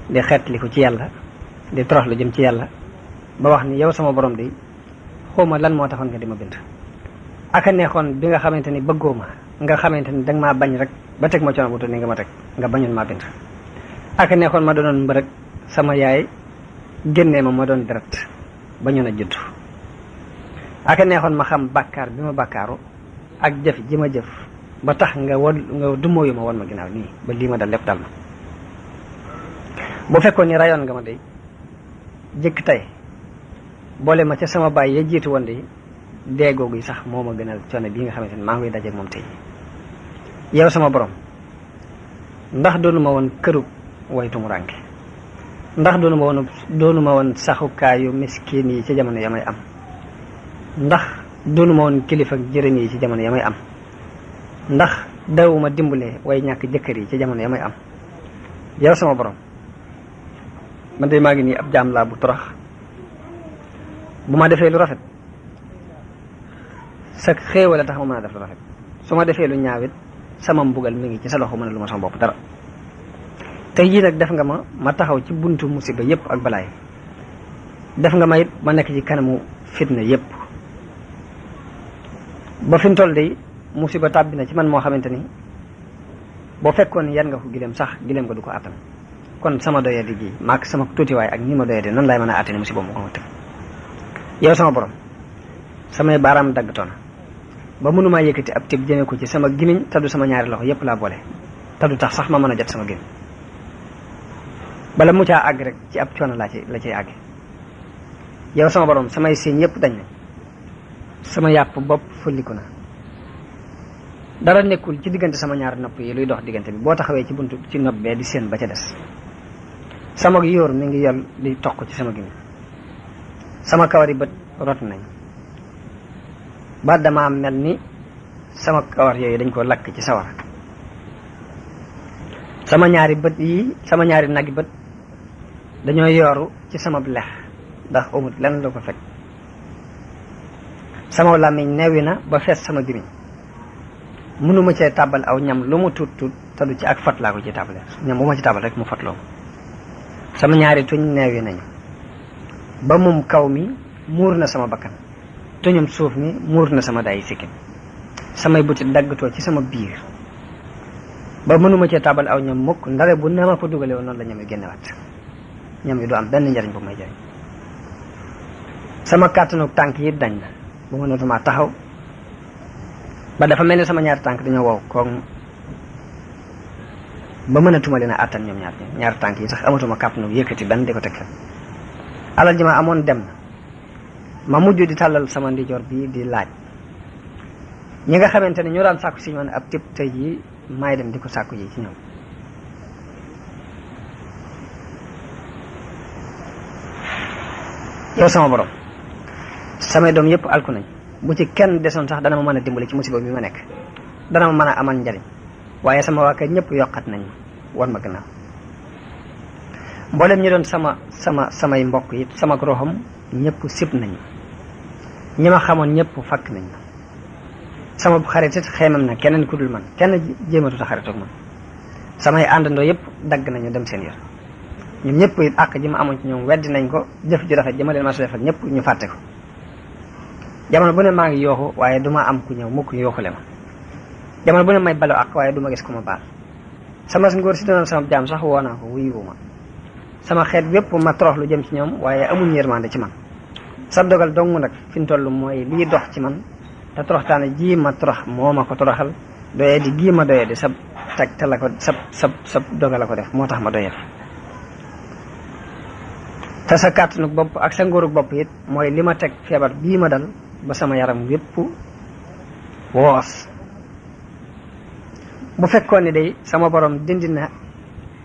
di xeetli ko ci yàlla di toroxlu jëm ci yàlla ba wax ni yow sama borom di xawma lan moo taxoon nga di ma bind aka neexoon bi nga xamante ni bëggoo ma nga xamante ni danga maa bañ rek ba teg ma coono bu toll ni nga ma teg nga bañoon maa bind aka neexoon ma doonoon mbërëg sama yaay génnee ma doon deret bañoon a judd aka neexoon ma xam bàkkaar bi ma bàkkaaru ak jëf ji ma jëf ba tax nga dumóoyu ma won ma ginnaaw nii ba lii ma dal lépp dal ma bu fekkoon ni rayoon nga ma de jëkk tey boole ma ca sama baay ya jiitu woon de deegoogu yi sax moo ma gënal coono bii nga xamante ne maa ngi koy dajeeg moom tey yow sama borom ndax doonu ma woon këru waytu mu rànke ndax doonu ma woon saxukaayu miskin yi ci jamono ya may am ndax doonu ma woon kilifa jërëm yi ci jamono ya may am ndax dawuma dimbale way ñàkk jëkkër yi ci jamono ya may am yow sama borom man de maa ngi nii ab jaam laa bu torox bu ma defee lu rafet sa xéewal a tax ma mën a def lu rafet su ma defee lu ñaawit sama mbugal mi ngi ci sa loxo mën a lu ma sama bopp dara tey jii nag def nga ma taxaw ci buntu musiba yépp ak balaay def nga ma it ma nekk ci kanamu fitna yépp ba fi mu toll de musiba tàbbi na ci man moo xamante ni boo fekkoon yan nga ko gileem sax gileem nga du ko attan kon sama doyadi gi maak sama tuutiwaay ak ni ma doyadi noonu laay mën a attane musiba mu ko ma teg yow sama borom samay baaraam daggatoona ba mënumaa yëkkati ab tib jëme ko ci sama gimiñ te du sama ñaari loxo yépp laa boole te du tax sax ma mën a jot sama gimiñ bala mu caa àgg rek ci ab coono la cay àgge yow sama borom samay siiñ yépp dañ nañ sama yàpp bopp fulliku na dara nekkul ci diggante sama ñaari nopp yi luy dox diggante bi boo taxawee ci buntu ci nopp bee di séen ba ca des sama yóor mi ngi yol di toq ci sama gimiñ sama kawari bët rot nañ ba dama mel ni sama kawar yooyu dañ ko lakk ci sawara sama ñaari nagi bët dañoo yooru ci sama lex ndax amut lenn la ko fekk sama làmmiñ newi na ba fees sama gimiñ mënuma cee tàbbal aw ñam lu mu tuut tuut te du ci ak fat laa ko ci tàbbale ñam bu ma ci tàbbal rek mu fatloo sama ñaari tuñ neewi nañu ba moom kaw mi muur na sama bakkan tuñum suuf mi muur na sama dayi sikkim samay buti daggatoo ci sama biir ba mënuma cee tàbbal aw ñam mukk ndare bu ne ma ko dugale woon noonu la ñam yi génnewaat ñam yi du am benn njariñ bu may jariñ sama kàttanu tànk yi dañ na bu mënatuma taxaw ba dafa mel ni sama ñaari tànk dañoo wow koom ba mënatuma leen a àttan ñoom ñaari tànk yi sax amatuma kàttanu yëkkati benn di ko teg alal ji ma amoon dem na ma mujj di tàllal sama ndijoor bii di laaj ñi nga xamante ne ñoo daan sàkku si ñoom ab tib tey jii maay dem di ko sàkku ji ci ñoom yow sama borom samay doom yëpp alku nañ bu ci kenn desoon sax dana ma mën a dimbali ci musiba bi ma nekk dana ma mën a amal njariñ waaye sama waa kër ñëpp yokkat nañ ma wan ma gannaaw mboolem ñi doon samay mbokk yi sama roxam ñëpp sib nañ ñi ma xamoon ñëpp fakk nañ ma sama xarit it xeemam na keneen ku dul man kenn jéematut a xaritoog man samay àndandoo yëpp dagg nañu dem seen yër ñoom ñëpp it àq ji ma amoon ci ñoom weddi nañ ko jëf ju rafet ji ma leen ma defal ñëpp ñu fàtte ko jamono bu ne maa ngi yooxu waaye duma am ku ñëw mukk yooxule ma jamono bu ne may balu ak waaye duma gis ku ma baal sama ngóor si doon sama jaam sax woo naa ko wuyu ma sama xeet wépp ma torox lu jëm ci ñoom waaye amuñ yërmande ci man sa dogal dong nag fi mu toll mooy lii dox ci man te toroxtaane ji ma torox moo ma ko toroxal doyee di gii ma doyee di sab teg te la ko sab dogal la ko def moo tax ma doyee te sa kàttanu bopp ak sa ngóorug bopp it mooy li ma teg feebar bii ma dal ba sama yaram wépp woos bu fekkoon ni day sama borom dindi na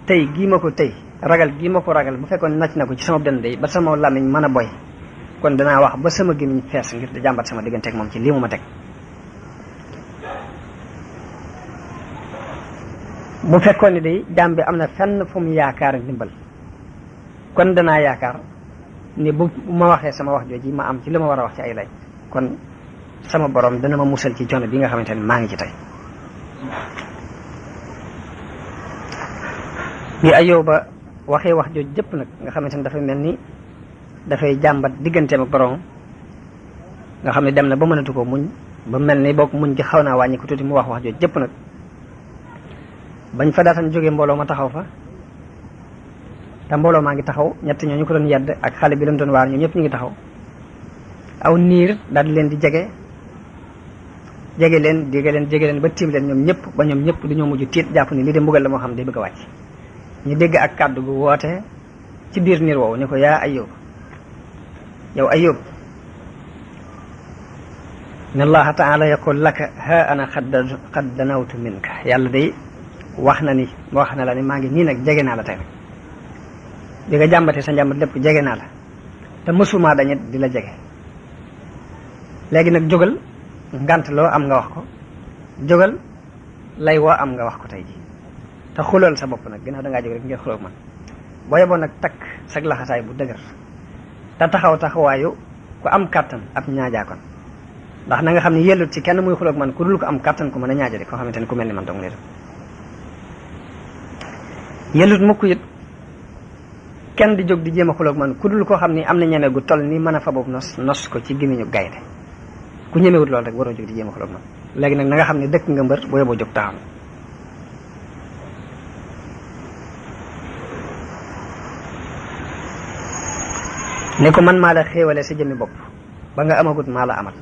tey gii ma ko tey ragal gi ma ko ragal bu fekkoon nacc na ko ci sama dënn day ba sama làmmiñ mën a boy kon danaa wax ba sama gémmiñ fees ngir di jàmbat sama diggante ak moom ci lii mu ma teg. bu fekkoon ne day jaam bi am na fenn fu mu yaakaar ndimbal kon danaa yaakaar ni bu ma waxee sama wax jooji ma am ci li ma war a wax ci ay lay kon sama borom dana ma musal ci coono bi nga xamante ne maa ngi ci tey. bi Ayyuba waxee wax jooju jëpp nag nga xamante ne dafay mel ni dafay jàmbat digganteem ak borom nga xam ne dem na ba mënatu ko muñ ba mel ni boog muñ gi xaw naa wàññi ko tuuti mu wax jooju jëpp nag bañ fa daatan jógee mbooloo ma taxaw fa te mbooloo maa ngi taxaw ñett ñoo ñu ko doon yedd ak xale bi leen doon waar ñoo ñëpp ñu ngi taxaw aw niir daal di leen di jege leen ba tiim leen ñoom ñëpp dañoo mujj tiit jàpp ni lii de mbugal la moo xam day bëgg a wàcc ñu dégg ak kàddu gu woote ci biir niir woowu ni ko yaa Ayyub yow Ayyub ne allaha taala yaqul laka ha ana qad danawtu minka yàlla day wax na la ni maa ngi nii nag jege naa la tey nag bi nga jàmbatee sa njàmbat lépp jege naa la te mësuma dañet di la jege léegi nag jógal ngant loo am nga wax ko jógal lay woo am nga wax ko tey ji te xulool sa bopp nag ginnaaw dangaa jóg rek ngir xuloog man boo yeboon nag takk sag laxasaay bu dëgër te taxawaayu ku am kàttan ab ñaajaakoon ndax na nga xam ne yellut ci kenn muy xuloog man ku dul ko am kàttan ku mën a ñaajale koo xamante ne ku mel ni man dong lay def yellut mukk it kenn di jóg di jéem a xuloog man ku dul koo xam ni am na ñeme gu toll ni mën a fa boobu nos ko ci gémmiñu gaynde ku ñemewut loolu rek waroo jóg di jéem a xuloog man léegi nag na nga xam ne dëkk nga mbër boo yeboo jóg taxaw ne ko man maa la xéewale sa jëmmi bopp ba nga amagut maa la amal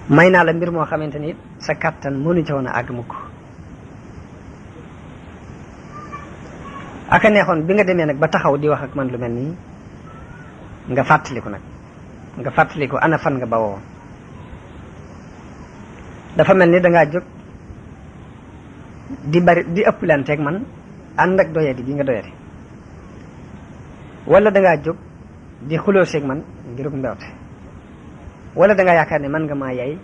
may naa la mbir moo xamante ni sa kàttan mënu ca woon a àgg mukk aka neexoon bi nga demee nag ba taxaw di wax ak man lu mel nii nga fàttaliku ana fan nga bawoo dafa mel ni dangaa jóg di ëpplanteeg man ànd ak doyadi gi nga doyadi wala dangaa jóg di xuloo seeg man ngirug mbewte wala dangaa yaakaar ne man nga maa yay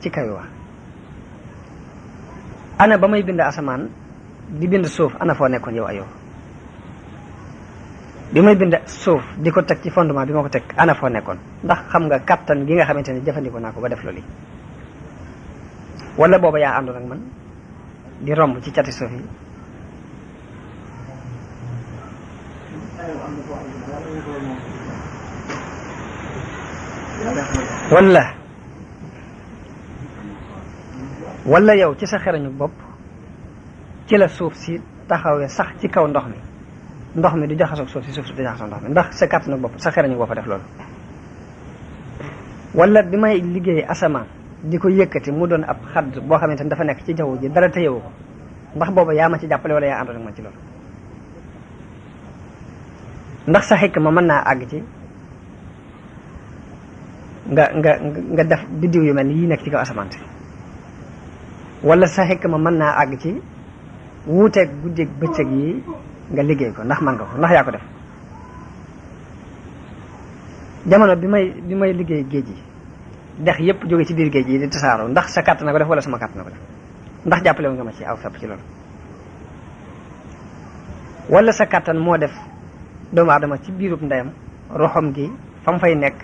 ci kaw wax ana ba may bind asamaan di bind suuf ana foo nekkoon yow Ayyub bi may bind suuf di ko teg ci fondement bi ma ko teg ana foo nekkoon ndax xam nga kattan gi nga xamante ne jëfandikoo naa ko ba def loolu wala booba yaa àndoon ak man di romb ci cati suuf yi wala yow ci sa xerañu bopp ci la suuf si taxawee sax ci kaw ndox mi du jaxasoog suuf si du jaxasoog ndox mi ndax sa kàttanu bopp sa xerañu bopp def loolu wala bi may liggéey asamaan di ko yëkkati mu doon ab xadd boo xamante ni dafa nekk ci jaww ji dara téyewu ko ndax booba yaa ma ci jàppale wala yaa àndoon ak man ci loolu ndax sa xikma mën naa àgg ci nga def biddiw yu mel ni yi nekk ci kaw asamaan si wala sa xikma mën naa àgg ci wuuteeg guddeeg bëccëg yi nga liggéey ko ndax man nga ko ndax yaa ko def jamono bi may liggéey géej yi dex yépp jóge ci biir géej yi di tasaaroo ndax sa kàtt na ko def wala sama kàtt na ko def ndax jàppale nga ma ci aw fepp ci loolu wala sa kàttan moo def doomu aadama ci biirub ndeyam roxom gi fa mu fay nekk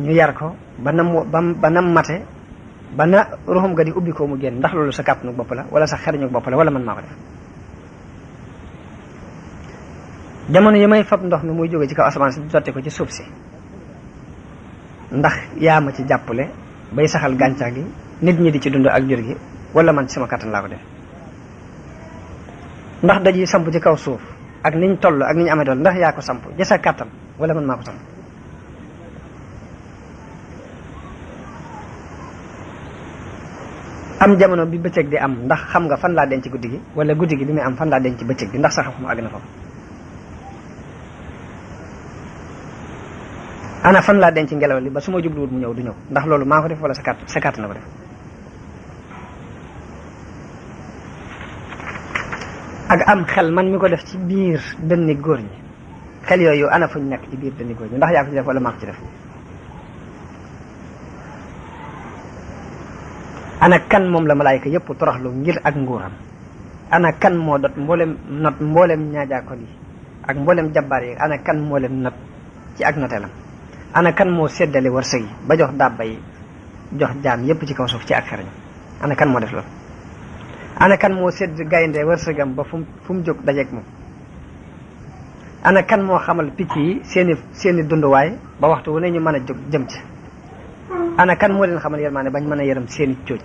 ñu yar ko ba nam mate ba na roxom ga di ubbi ko mu génn ndax loolu sa kàttanu bopp la wala sa xeriñu bopp la wala man maa ko def jamono yi may fab ndox mi muy jóge ci kaw asamaan si sotti ko ci suuf si ndax yaa ma ci jàppale bay saxal gàncax gi nit ñi di ci dund ak jur gi wala man ci sama kàttan laa ko def ndax daji samp ci kaw suuf ak niñ toll ak niñ amee dool ndax yaa ko samp ja sa kàttan wala man maa ko samp am jamono bi bëccëg di am ndax xam nga fan laa denc guddi gi wala guddi gi bi muy am fan laa denc bëccëg bi ndax sa xam-xam àgg na foofu ana fan laa denc ngelaw li ba su ma jubluwul mu ñëw du ñëw ndax loolu maa ko def wala sa kàtt na ko def ak am xel man mi ko def ci biir dënni góor ñi xel yooyu ana fuñ nekk ci biir dënni góor ñi ndax yaa ko ci def wala maa ko ci def ana kan moom la malaayika yëpp toroxlu ngir ak nguuram ana kan moo dot mboolem ñaajaakoon yi ak mboolem jabbaar yi ana kan moo leen not ci ak noteelam ana kan moo séddale wërsëg yi ba jox dàbba yi jox jaam yépp ci kaw suuf ci ak xereñ ana kan moo def loolu ana kan moo sédd gaynde wërsëgam ba fu mu jóg dajeeg moom ana kan moo xamal picc yi seeni dunduwaay ba waxtu wu ne ñu mën a jóg jëm ci ana kan moo leen xamal yërmaane bañ mën a yërëm seeni cooj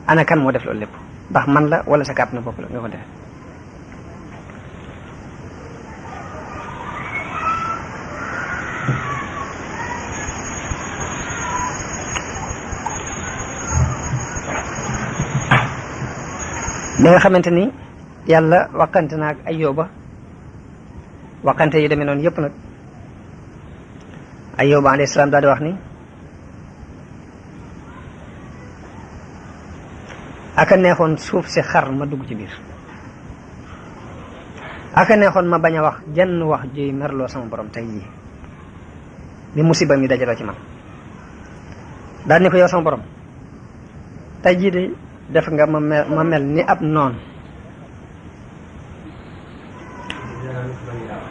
ana kan moo def loolu lépp ndax man la wala sa kàpp na bopp la nga ko def li nga xamante ni yàlla waxante na ak Ayyuba waxante yi demee noonu yëpp nag Ayyuba alayhi salaam daal di wax ni aka neexoon suuf si xar ma dugg ci biir aka neexoon ma bañ a wax jenn wax juy merloo sama borom tey jii li musiba mi dajaloo ci man daal ni ko yow sama borom tey jii de def nga ma mel ni ab noon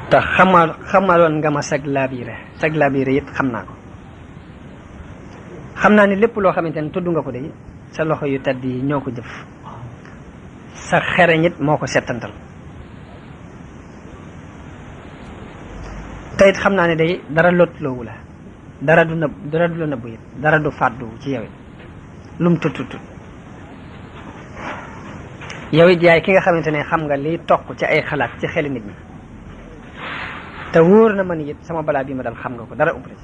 te xamaloon nga ma sag laabiire it xam naa ko xam naa ni lépp loo xamante ne tudd nga ko de sa loxo yu tedd yi ñoo ko jëf sa xereñ it moo ko settantal te it xam naa ne day dara lotloowu la dara du la nëbbu it dara du fàddu ci yow it lum tut yow it yaay ki nga xamante ne xam nga liy toq ci ay xalaat ci xeli nit ñi te wóor na ma ni it sama balaa bii ma dal xam nga ko dara umpale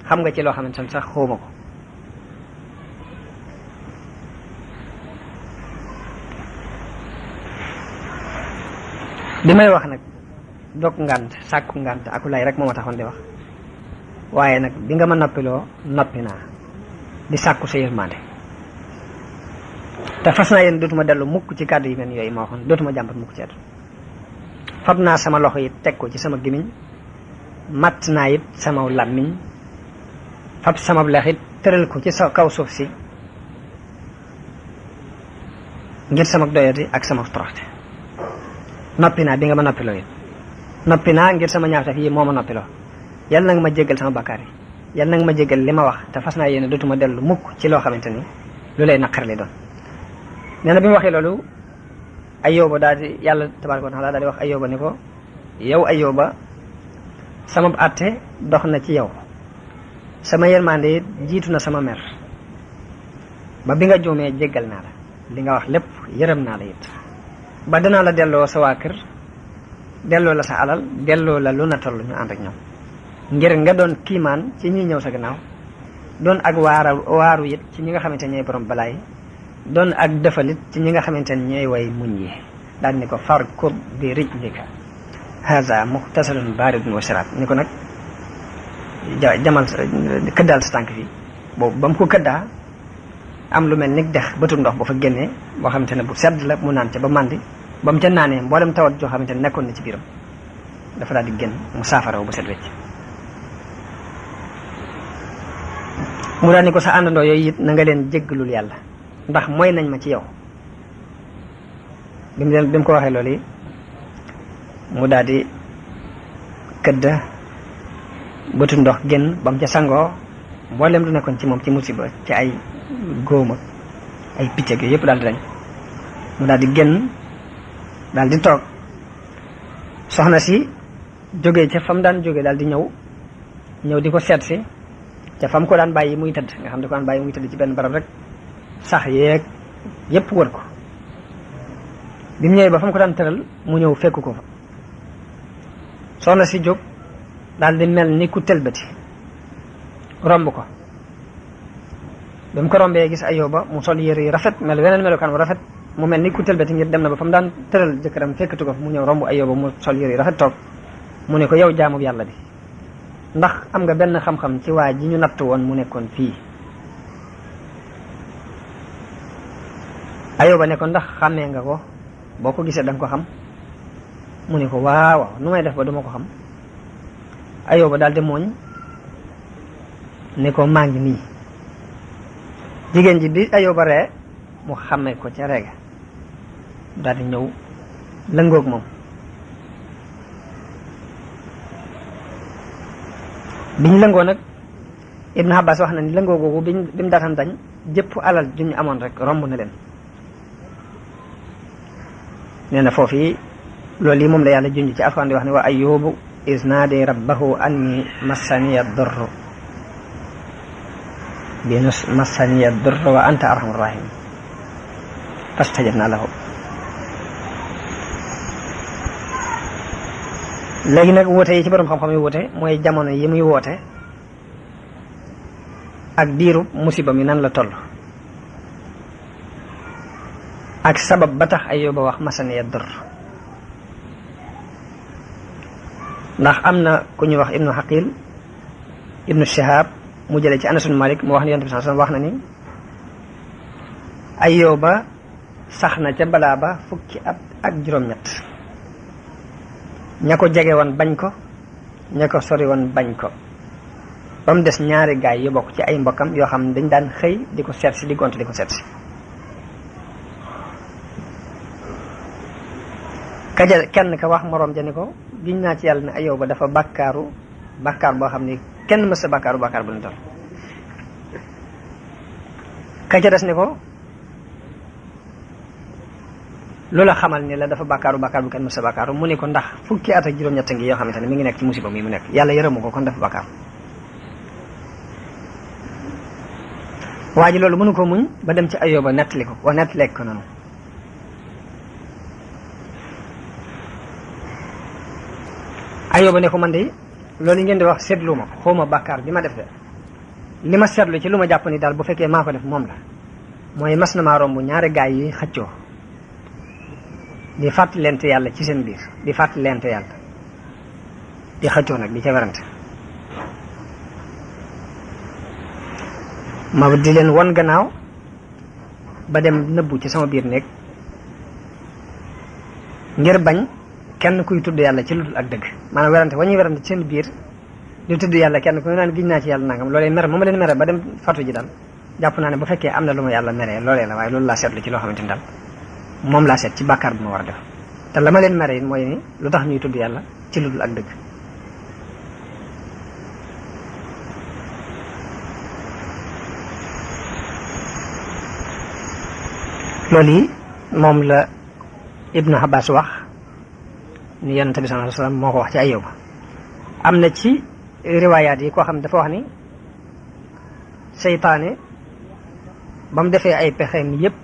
xam nga ci loo xamante ne sax xawma ko li may wax nag dog ngànt sàkku ngànt aku lay rek moo ma taxoon di wax waaye nag bi nga ma noppiloo noppi naa di sàkku sa yërmande te fas naa yéen dootuma dellu mukk ci kàddu yi mel yooyu ma waxoon dootuma jàmbat mukk ci àdduna fab naa sama loxo it teg ko ci sama gimiñ matt naa it sama làmmiñ fab sama lex it tëral ko ci sa kaw suuf si ngir sama doyati ak sama toroxte noppi naa bi nga ma noppiloo it noppi naa ngir sama ñaawteef yi moo ma noppiloo yàlla nag ma jéggal sama bakkaar yi yàlla nag ma jéggal li ma wax te fas naa yéene dootuma dellu mukk ci loo xamante ni lu lay naqar li doon nee na bi mu waxee loolu Ayyuba daal di yàlla tabaaraka wa taala daal di wax Ayyuba ni ko yow Ayyuba sama àtte dox na ci yow sama yërmande jiitu na sama mer ba bi nga juumee jéggal naa la li nga wax lépp yërëm naa la it ba danaa la delloo sa waa kër delloo la sa alal delloo la lu na toll ñu ànd ak ñoom ngir nga doon kiimaan ci ñi ñëw sa gannaaw doon ak waaru it ci ñi nga xamante ne ñooy borom balaay doon ak defalit ci ñi nga xamante ne ñooy way muñ yi daal ni ko farkub bi rijlika haza muxtasalun baridun wa sharaab ni ko nag jamal këddaal sa tànk fii boobu ba mu ko këddaa am lu mel ni dex bëtu ndox ba fa génnee boo xamante ne bu sedd la mu naan ca ba màndi ba mu ca naanee mboolem tawat joo xamante ne nekkoon na ci biiram dafa daal di génn mu saafaraw ba set wecc mu daal ni ko sa àndandoo yooyu it na nga leen jéggalul yàlla ndax mooy nañ ma ci yow bi mu ko waxee loolu yi mu daal di këdd bëtu ndox génn ba mu ca sangoo mboolem du nekkoon ci moom ci musiba ci ay góom ak ay picc ak yooyu yëpp daal di dañ mu daal di génn daal di toog soxna si jógee ca fam daan jógee daal di ñëw di ko seet si ca fam ko daan bàyyi muy tëdd nga xam ne ko daan bàyyi muy tëdd ci benn barab rek sax yeeg yëpp wër ko bi mu ñëwee ba fam ko daan tëral mu ñëw fekk ko fa soxna si jóg daal di mel ni ku tëlbati romb ko ba mu ko rombee gis Ayyuba mu sol yére yu rafet mel weneen melokaan bu rafet mu mel ni ku tëlbati ngir dem na ba fa mu daan tëral jëkkëram fekkatu ko fa mu ñëw romb Ayyuba mu sol yére yu rafet toog mu ne ko yow jaamu yàlla bi ndax am nga benn xam-xam ci waa ji ñu natt woon mu nekkoon fii Ayyuba ne ko ndax xàmmee nga ko boo ko gisee da nga ko xam. mu ne ko waaw nu may def ba duma ko xam. Ayóoba daal di mooñ ne ko maa ngi nii. jigéen ji bi Ayóoba ree mu xàmmee ko ca reega daal di ñëw lëngoog moom. biñ lëngoo nag Ibn Abbas wax na ni lëngoo googu bi mu daataan dañ jëpp alal ju ñu amoon rek romb na leen. nee na foofu yi loolu yi moom la yàlla junj ci Alxuraan di wax ne wa Ayyubu iz naadi rabbahu anni massaniya durru massaniya durru wa anta arhamur rahim fastajabna lahu. léegi nag woote yi ci borom xam-xam yi woote mooy jamono yi muy woote ak diiru musiba mi nan la toll ak sabab ba tax Ayóoba wax masaniya dur. ndax am na ku ñuy wax ibnu Xaqil ibnu Shihab mu jëlee ci Anas ibn Malik mu wax ni Yonent bi sallallahu alayhi wasallam wax na ni Ayóoba sax na ca balaa ba fukki at ak juróom-ñett. ña ko jege woon bañ ko ña ko sori woon bañ ko ba mu des ñaari gaay yu bokk ci ay mbokkam yoo xam ne dañ daan xëy di ko seet si di gont di ko seet si. kaja kenn ka wax moroom ja ni ko giñ naa ci yàlla ne Ayóoba dafa bàkkaar boo xam ni kenn mës sa bàkkaaru bàkkaar bu ñu toll. kaja des ni ko loola xamal ni la dafa bàkkaaru bu kenn mës sa bàkkaaru mu ni ko ndax fukki at ak juróom-ñett ngi yoo xamante ne mi ngi nekk ci musiba mi mu nekk yàlla yërëmu ko kon dafa bàkkaar. waa ji loolu mënu ko muñ ba dem ci Ayóoba nettali ko noonu. Ayóoba ne ko man de loolu ngeen di wax seetlu ma ko xawma bàkkaar bi ma def de li ma seetlu ci lu ma jàpp ni daal bu fekkee maa ko def moom la mooy mas na maa romb ñaari gaay yi xëccoo di fàttalente yàlla ci seen biir di fàttalente yàlla di xëccoo nag di ca werante ma di leen won gannaaw ba dem nëbbu ci sama biir néeg ngir bañ kenn kuy tudd yàlla ci lu dul ak dëgg maanaam werante wa ñuy werante ci seen biir di tudd yàlla kenn ku naan giñ naa ci yàlla nangam loolee mere moom leen mere ba dem fatu ji daal jàpp naa ne bu fekkee am na lu ma yàlla meree loolee la waaye loolu laa seetlu ci loo xamante ni daal moom laa seet ci bàkkaar bi ma war a def te la ma leen mere it mooy ni lu tax ñuy tudd yàlla ci lu dul ak dëgg. loolu yi moom la Ibnu Abbas wax ni Yonent bi sallallahu alayhi wasallam moo ko wax ci Ayóoba. am na ci riwaayaat yi koo xam ne dafa wax ni seytaane ba mu defee ay pexeem yépp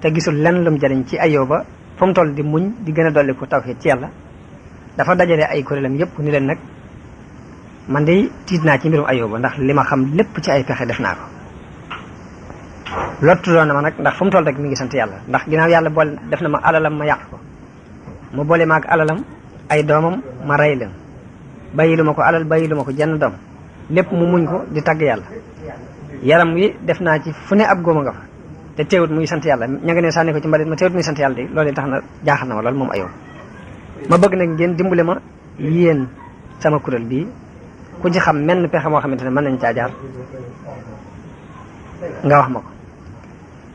te gisul lenn lum jariñ ci Ayóoba fu mu toll di muñ di gën a dolli ko tawhiid ci yàlla dafa dajale ay kuréelam yépp ni leen nag man de tiit naa ci mbirum Ayóoba ndax li ma xam lépp ci ay pexe def naa ko lottu doon na ma nag ndax fu mu toll rek mi ngi sant yàlla ndax ginnaaw yàlla boole def na ma alalam ma yàq ko mu boole ma ak alalam ay doomam ma rey leen bàyyilu ma ko alal bàyyilu ma ko jenn doom lépp mu muñ ko di tagg yàlla yaram wi def naa ci fu ne ab góoma nga fa te teewut muy sant yàlla ña nga ne sànni ko ci mbalit ma teewut muy sant yàlla de loolu tax na jaaxal na ma loolu moom Ayóoba ma bëgg nag ngeen dimbale ma yéen sama kuréel bii ku ci xam menn pexe moo xamante ne mën nañ caa jaar nga wax ma ko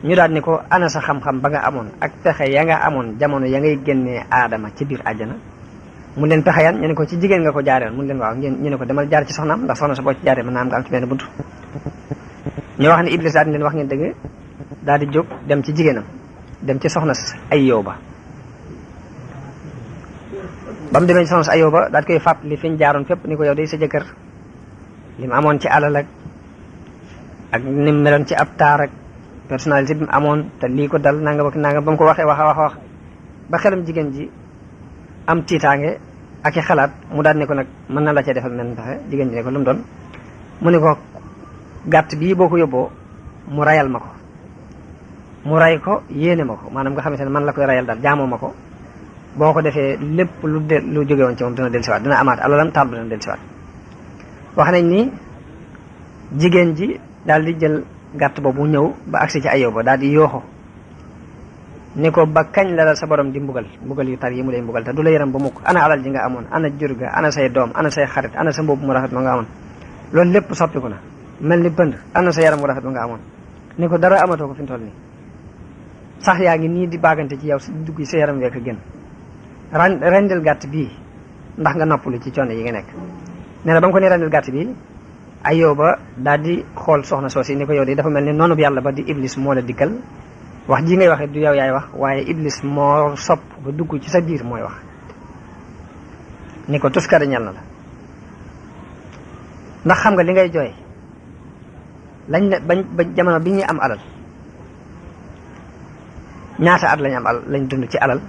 ñu daal ni ko ana sa xam-xam ba nga amoon ak pexe ya nga amoon jamono ya ngay génnee aadama ci biir àjjana mu leen pexe yan ñu ne ko ci jigéen nga ko jaareel mu leen waaw ñu ne ko demal jaar ci soxnaam ndax soxna sa boo ci jaaree mën naa am nga am ci benn buntu ñu wax ne Iblis daal di leen wax ngeen dëgg daal di jóg dem ci jigéenam dem ci soxna si Ayóoba ba mu demee ci soxna si Ayóoba daal di koy fàttali fi ñu jaaroon fépp ni ko yow day sa jëkkër li mu amoon ci alal ak ni mu meloon ci ab taar ak personnalité bi mu amoon te lii ko dal nangam ak nangam ba mu ko waxee wax ba xelam jigéen ji am tiitaange ak i xalaat mu daal ne ko nag mën na la cee defal mel pexe jigéen ji ne ko lu mu doon mu ne ko gàtt bii boo ko yóbboo mu rayal ma ko mu ray ko yéene ma ko maanaam nga xamante ne man la koy rayal daal jaamoo ma ko boo ko defee lépp lu jóge woon ci moom dina dellusiwaat dina amaat alalam taal dina dellusiwaat wax nañ ni jigéen ji daal di jël gàtt boobu ñëw ba agsi ci Ayóoba daal di yooxo ni ko ba kañ la sa borom di mbugal yu tar yi mu lay mbugal te du la yaram ba mukk. ana alal ji nga amoon, ana jur ga, ana say doom, ana say xarit, ana sa mbubb mu rafet ma nga amoon, loolu lépp soppiku na mel ni pënd. ana sa yaram mu rafet ma nga amoon, ni ko dara amatoo ko fi mu toll nii. sax yaa ngi nii di baagante ci yow si dugg sa yaram week a gën. rendil gàtt bii ndax nga noppalu ci coono yi nga nekk. nee na ba mu ko ni rendil gàtt bii, Ayyuba daal di xool soxna soosi ni ko yow de dafa mel ni noonu bi yàlla ba di Iblis moo la dikkal. wax ji ngay waxee du yow yaay wax, waaye Iblis moo sopp ba dugg ci sa biir mooy wax. ni ko tuskare ñal na la ndax xam nga li ngay jooy lañ ne ba jamono bi ñuy am alal ñaata at lañ am alal lañ dund ci alal.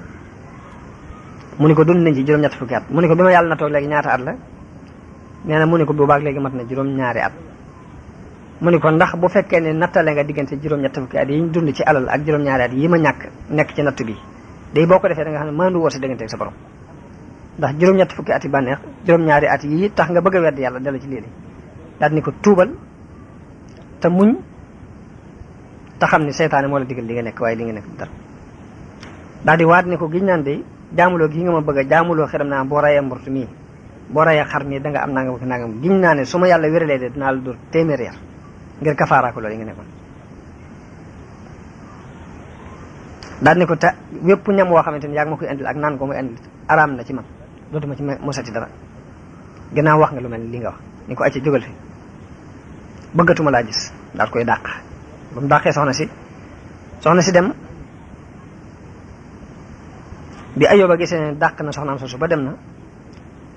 mu ni ko dund nañ ci juróom-ñett fukki at. mu ni ko bi ma yàlla na toog léegi ñaata at la. nee na mu ni ko boobaag léegi mat na juróom-ñaari at. mu ni ko ndax bu fekkee ne nattale nga diggante juróom-ñett fukki at yi ñu dund ci alal ak juróom-ñaari at yi ma ñàkk nekk ci natt bi day boo ko defee da nga xam ne mëndu woo sa diggante ak sa borom. ndax juróom-ñett fukki at yi bànneex juróom-ñaari at yi tax nga bëgg a wedd yàlla dellu ci lii daal ni ko tuubal te muñ te xam ni seytaane moo la digal li nga nekk waaye li nga nekk dara. daal di waat ni ko giñ naan de jaamuloo gi nga ma bëgg a jaamuloo xiram naa boo rayee mbortu mii boo rayee xar mii da nga am nangam ak nangam giñ naa ne su ma yàlla wéralee de dinaa la dóor téeméer yar ngir kafaara ko loolu yi nga nekkoon. daal ni ko te wépp ñam woo xamante ni yaa ngi ma koy indil ak naan ko muy indil araam na ci man dootuma ci mosati dara ginnaaw wax nga lu mel ni li nga wax. ni ko acca jógal fi bëggatuma laa gis daal koy dàq. ba mu dàqee soxna si dem. bi Ayyuba gisee ne dàq na soxnaam soosu ba dem na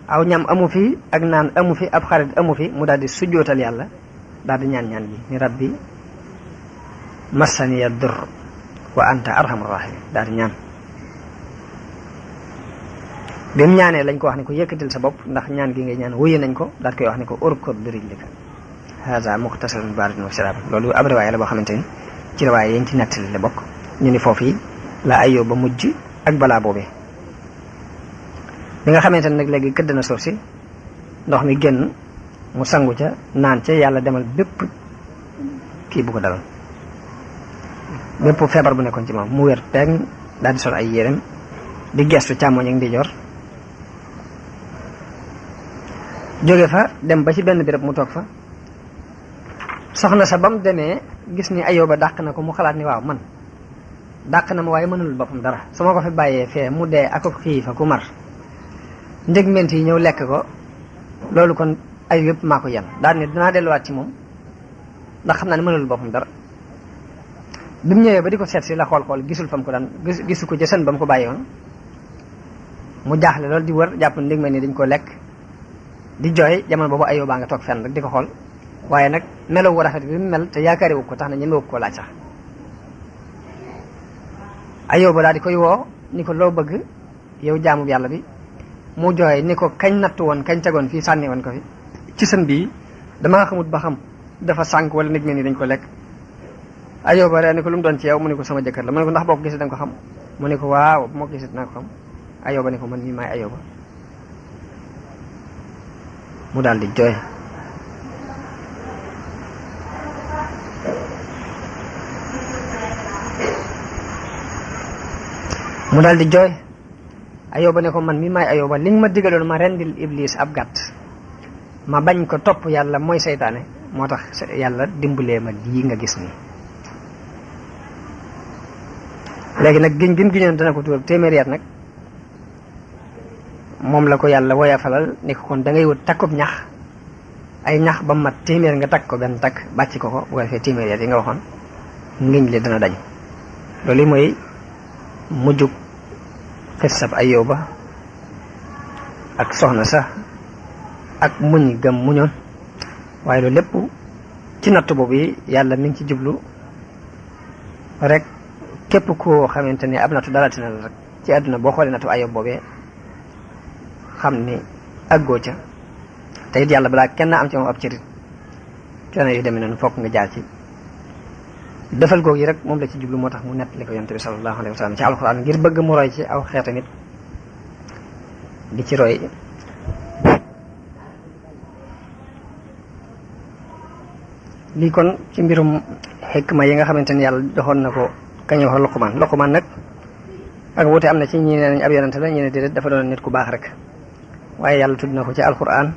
aw ñam amu fi ak naan amu fi ab xarit amu fi mu daal di sujjootal yàlla daal di ñaan gi ni rabbi massaniya dur wa anta arhamur rahim daal di ñaan. bi mu ñaanee lañ ko wax ni ko yëkkatil sa bopp ndax ñaan gi ngay ñaan wuyu nañ ko daal koy wax ni ko urkud bi rijlika haza muxtasalun baridun wa sharaab. loolu ab riwaaya la boo xamante ni ci riwaaya yi ñu ci nettali la bokk. ñu ni foofu yi la Ayyuba mujj ak balaa boobee. bi nga xamante ne nag léegi këdd na suuf si ndox mi génn mu sangu ca naan ca yàlla demal bépp kii bu ko daloon bépp feebar bu nekkoon ci moom mu wér peeg daal di sol ay yérem di gestu càmmoñ ak ndijoor jóge fa dem ba ci benn béréb mu toog fa. soxna sa ba mu demee gis ni Ayyuba dàq na ko mu xalaat ni waaw man dàq na ma waaye mënul boppam dara su ma ko fi bàyyee fee mu dee ak xiif ak ku mar njëg ment yi ñëw lekk ko loolu kon ay yëpp maa ko yan daal ni dinaa delluwaat ci moom ndax xam naa ne mënul boppam dara. bi mu ñëwee ba di ko seet si la xool gisul fa mu ko daan gisu ko jësën ba mu ko bàyyi woon mu jaaxle loolu di wër jàpp ndég mel ni dañ ko lekk di jooy jamono boobu Ayyuba nga toog fenn rek di ko xool waaye nag melaw wu rafet bi mu mel te yaakaari wu ko tax na ñemewu ko laaj sax. Ayyuba daal di koy woo ni ko loo bëgg yow jaamu yàlla bi mu jooy ni ko kañ nattu woon kañ tegoon fii sànni woon ko fi ci sën bii damaa xamut ba xam dafa sànk wala nit mel ni dañ ko lekk. Ayyuba ree ni ko lu mu doon ci yow mu ne ko sama jëkkër la mu ne ko ndax boo ko gisee da nga ko xam mu ne ko waaw bu ma ko gisee dinaa ko xam. Ayyuba ni ko man mii maay Ayyuba mu daal di jooy. mu daal di jooy Ayyuba ne ko man mii maay Ayyuba li nga ma digaloon ma rendil Iblis ab gàtt ma bañ ko topp yàlla mooy seytaane moo tax yàlla dimbalee ma lii nga gis nii. léegi nag giñ gi mu giñoon dana ko tuur téeméeri at nag moom la ko yàlla woyafalal ni ko kon da ngay wut takkub ñax ay ñax ba mat téeméer nga takk ko benn takk bàcc ko bu ko defee téeméeri at yi nga waxoon ngiñ li dana dañ. loolu mooy mujjug xissab Ayyuba ak soxna sa ak muñ gëm muñoon waaye loolu lépp ci natt boobu yi yàlla mi ngi ci jublu rek képp koo xamante ni ab nattu dalati na la rek ci àdduna boo xoolee nattu Ayyuba boobee xam ni àggoo ca te it yàlla balaa kenn am ci moom ab cërit coono yu demee noonu fokk nga jaar ci defal googu yi rek moom la ci jublu moo tax mu nettali ko yonent bi sallallahu alayhi wa sallam ci alxuraan ngir bëgg mu roy ci aw xeeta nit di ci roy. lii kon ci mbirum xikma yi nga xamante ni yàlla joxoon na ko kañu wax Luqmaan nag ak wuute am na ci ñi ne nañ ab yonante la ñi ne déedéet dafa doon nit ku baax rek waaye yàlla tudd na ko ci alquran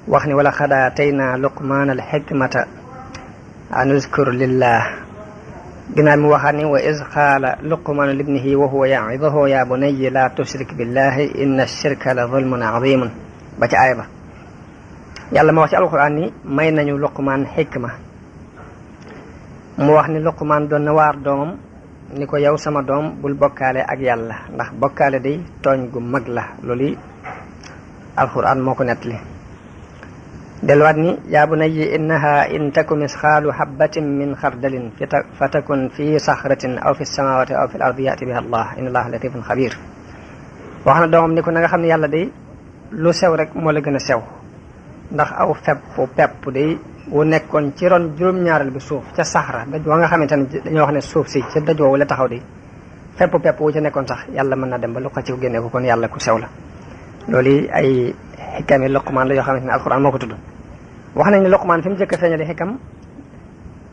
wax ni wala xad aataynaa luqmaana al xikmata an uzkur lillah ginnaaw mi waxaat ni wa iz qaala luqmaanu libnihi wa huwa ya'iduhu ya bunayya la tushrik billahi inna shirka la zulmun azimun ba ci aaya ba yàlla ma wax ci alquran ni may nañu luqmaan xikma mu wax ni luqmaan doon na waar doomam ni ko yow sama doom bul bokkaale ak yàlla ndax bokkaale day tooñ gu mag la loolu alquran moo ko nettali delluwaat ni yaa bunayya innaha in taku misqaalu habbatin min xardalin fa takun fi saxratin aw fi samawati aw fi l ardi yati biha allah inna allaha latifun xabir wax na doomam ni ko na nga xam ne yàlla day lu sew rek moo la gën a sew ndax aw pepp day wu nekkoon ci ron juróom-ñaaral bi suuf ca saxra daj wa nga xamante ne dañoo wax ne suuf si ca daj woowu la taxaw di pepp wu ca nekkoon sax yàlla mën na dem ba lu ko ci génne ko kon yàlla ku sew la loolu ay xikam yi Luqmaan la yoo xamante ne alxuraan moo ko tudd wax nañ ne Luqmaan fi mu jëkk a feeñale xikam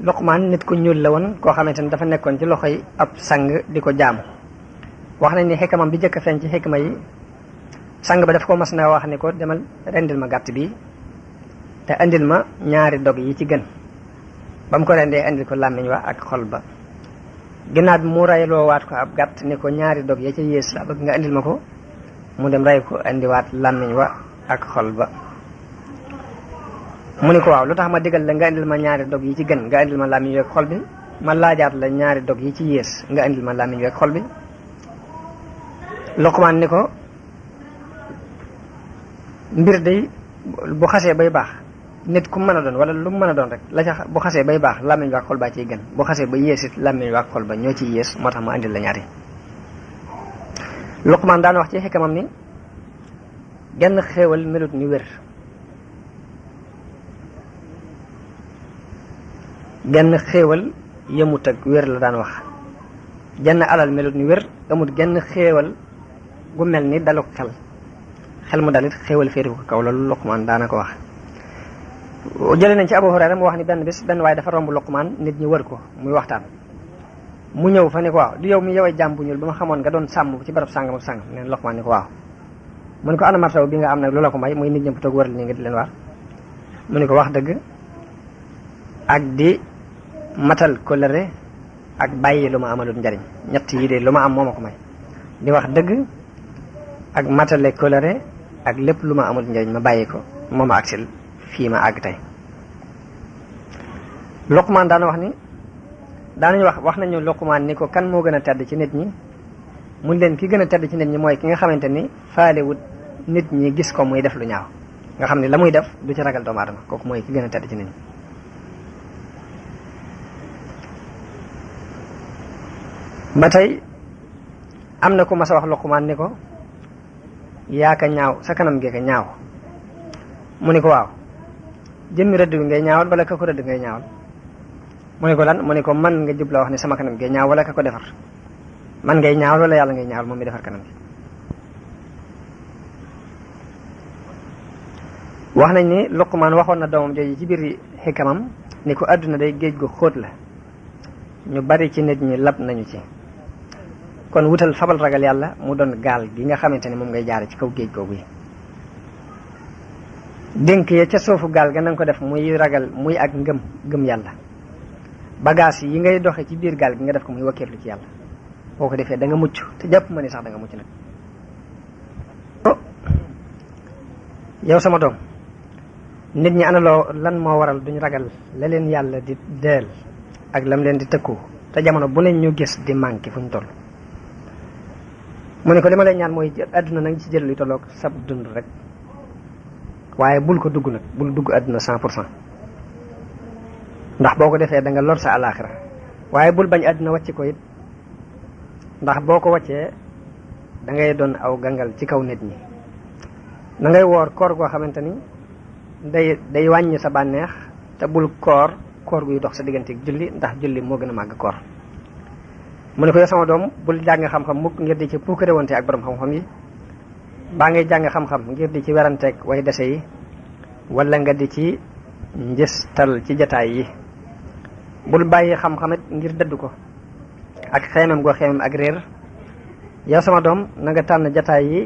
Luqmaan nit ku ñuul la woon koo xamante ne dafa nekkoon ci loxoy ab sang di ko jaamu wax nañ ni xikamam bi jëkk a feeñ ci xikma yi sang ba daf ko mas na wax ni ko demal rendil ma gàtt bi te andil ma ñaari dog yi ci gën ba mu ko rendee andil ko làmmiñ wa ak xol ba ginnaaw bi mu rayloo waat ko ab gàtt ni ko ñaari dog ya ca yées la bëgg nga andil ma ko mu dem ray ko andiwaat làmmiñ wa ak xol ba mu ni ko waaw lu tax ma digal la nga andil ma ñaari dog yi ci gën nga andil ma làmmiñ wi ak xol bi ma laajaat la ñaari dog yi ci yées nga andil ma làmmiñ wi ak xol bi Luqmaan ni ko mbir day bu xasee bay baax nit ku mën a doon wala lu mu mën a doon rek la ca bu xasee bay baax làmmiñ wa ak xol baa ciy gën bu xasee ba yées it làmmiñ wa ak xol ba ñoo ciy yées moo tax ma andil la ñaari Luqmaan daan wax ci xikamam ni genn xéewal melut ni wér genn xéewal yëmut ak wér la daan wax genn alal melut ni wér amut genn xéewal gu mel ni daluk xel mu dalit xéewal féeri ko kaw loolu Luqmaan daana ko wax jëlee nañ ci Abu Hurayra mu wax ni benn bis benn waaye dafa romb Luqmaan nit ñi wër ko muy waxtaan mu ñëw fa ni ko waaw du yow mi yow ay jàmm bu ñuul ba ma xamoon nga doon sàmm ci barab sàngam ak sàngam neen Luqmaan ni ko waaw mu ni ko ana martaw bi nga am nag lu la ko may muy nit ñëpp toog wër li nga di leen waar mu ni ko wax dëgg ak di matal kóllëre ak bàyyi lu ma amalut njariñ ñett yi de lu ma am moo ma ko may di wax dëgg ak matale kóllëre ak lépp lu ma amul njariñ ma bàyyi ko moo ma agsil fii ma àgg tey Luqmaan daana wax ni daanañu wax nañu Luqmaan ni ko kan moo gën a tedd ci nit ñi mun leen ki gën a tedd ci nit ñi mooy ki nga xamante ni faalewut nit ñi gis ko muy def lu ñaaw nga xam ne la muy def du ci ragal doomu aadama kooku mooy ki gën a tedd ci nit ñi ba tey am na ku mas a wax Luqmaan ni ko yaa ka ñaaw sa kanam gee ka ñaaw mu ni ko waaw jëmmi rëdd bi ngay ñaawal wala ka ko rëdd ngay ñaawal mu ni ko lan mu ni ko man nga jubla wax ni sama kanam gee ñaaw wala ka ko defar man ngay ñaawal wala yàlla ngay ñaawal moom mi defar kanam gi wax nañ ni Luqmaan waxoon na doomam jooju ci biir xikamam ni ko àdduna day géej gu xóot la ñu bari ci nit ñi lab nañu ci kon wutal fabal ragal yàlla mu doon gaal gi nga xamante ni moom ngay jaare ci kaw géej googu yi dénk ya ca suufu gaal ga nanga ko def muy ragal muy ak ngëm yàlla bagage yi ngay doxe ci biir gaal gi nga def ko muy wakkeerlu ci yàlla boo ko defee da nga mucc te jàpp ma ni sax da nga mucc nag yow sama doom nit ñi ana loo lan moo waral duñ ragal la leen yàlla di deel ak lam leen di tëkku te jamono bu leen ñu gis di manqué fu ñu toll mu ne ko li ma lay ñaan mooy àdduna nag ci jël luy tolloog sab dund rek waaye bul ko dugg nag bul dugg àdduna 100% ndax boo ko defee da nga lor sa alaaxira waaye bul bañ àdduna wàcc ko it ndax boo ko wàccee da ngay doon aw gangal ci kaw nit ñi na ngay woor koor goo xamante ni day wàññi sa bànneex te bul koor guy dox sa diggante julli ndax julli moo gën a màgg koor mu ne ko yow sama doom bul jàng xam-xam mukk ngir di ci puukare wante ak borom xam-xam yi baa ngay jàng xam-xam ngir di ci weranteeg way dese yi wala nga di ci njëstal ci jataay yi bul bàyyi xam-xamit ngir dëdd ko ak xeemam goo xeemam ak réer yow sama doom na nga tànn jataay yi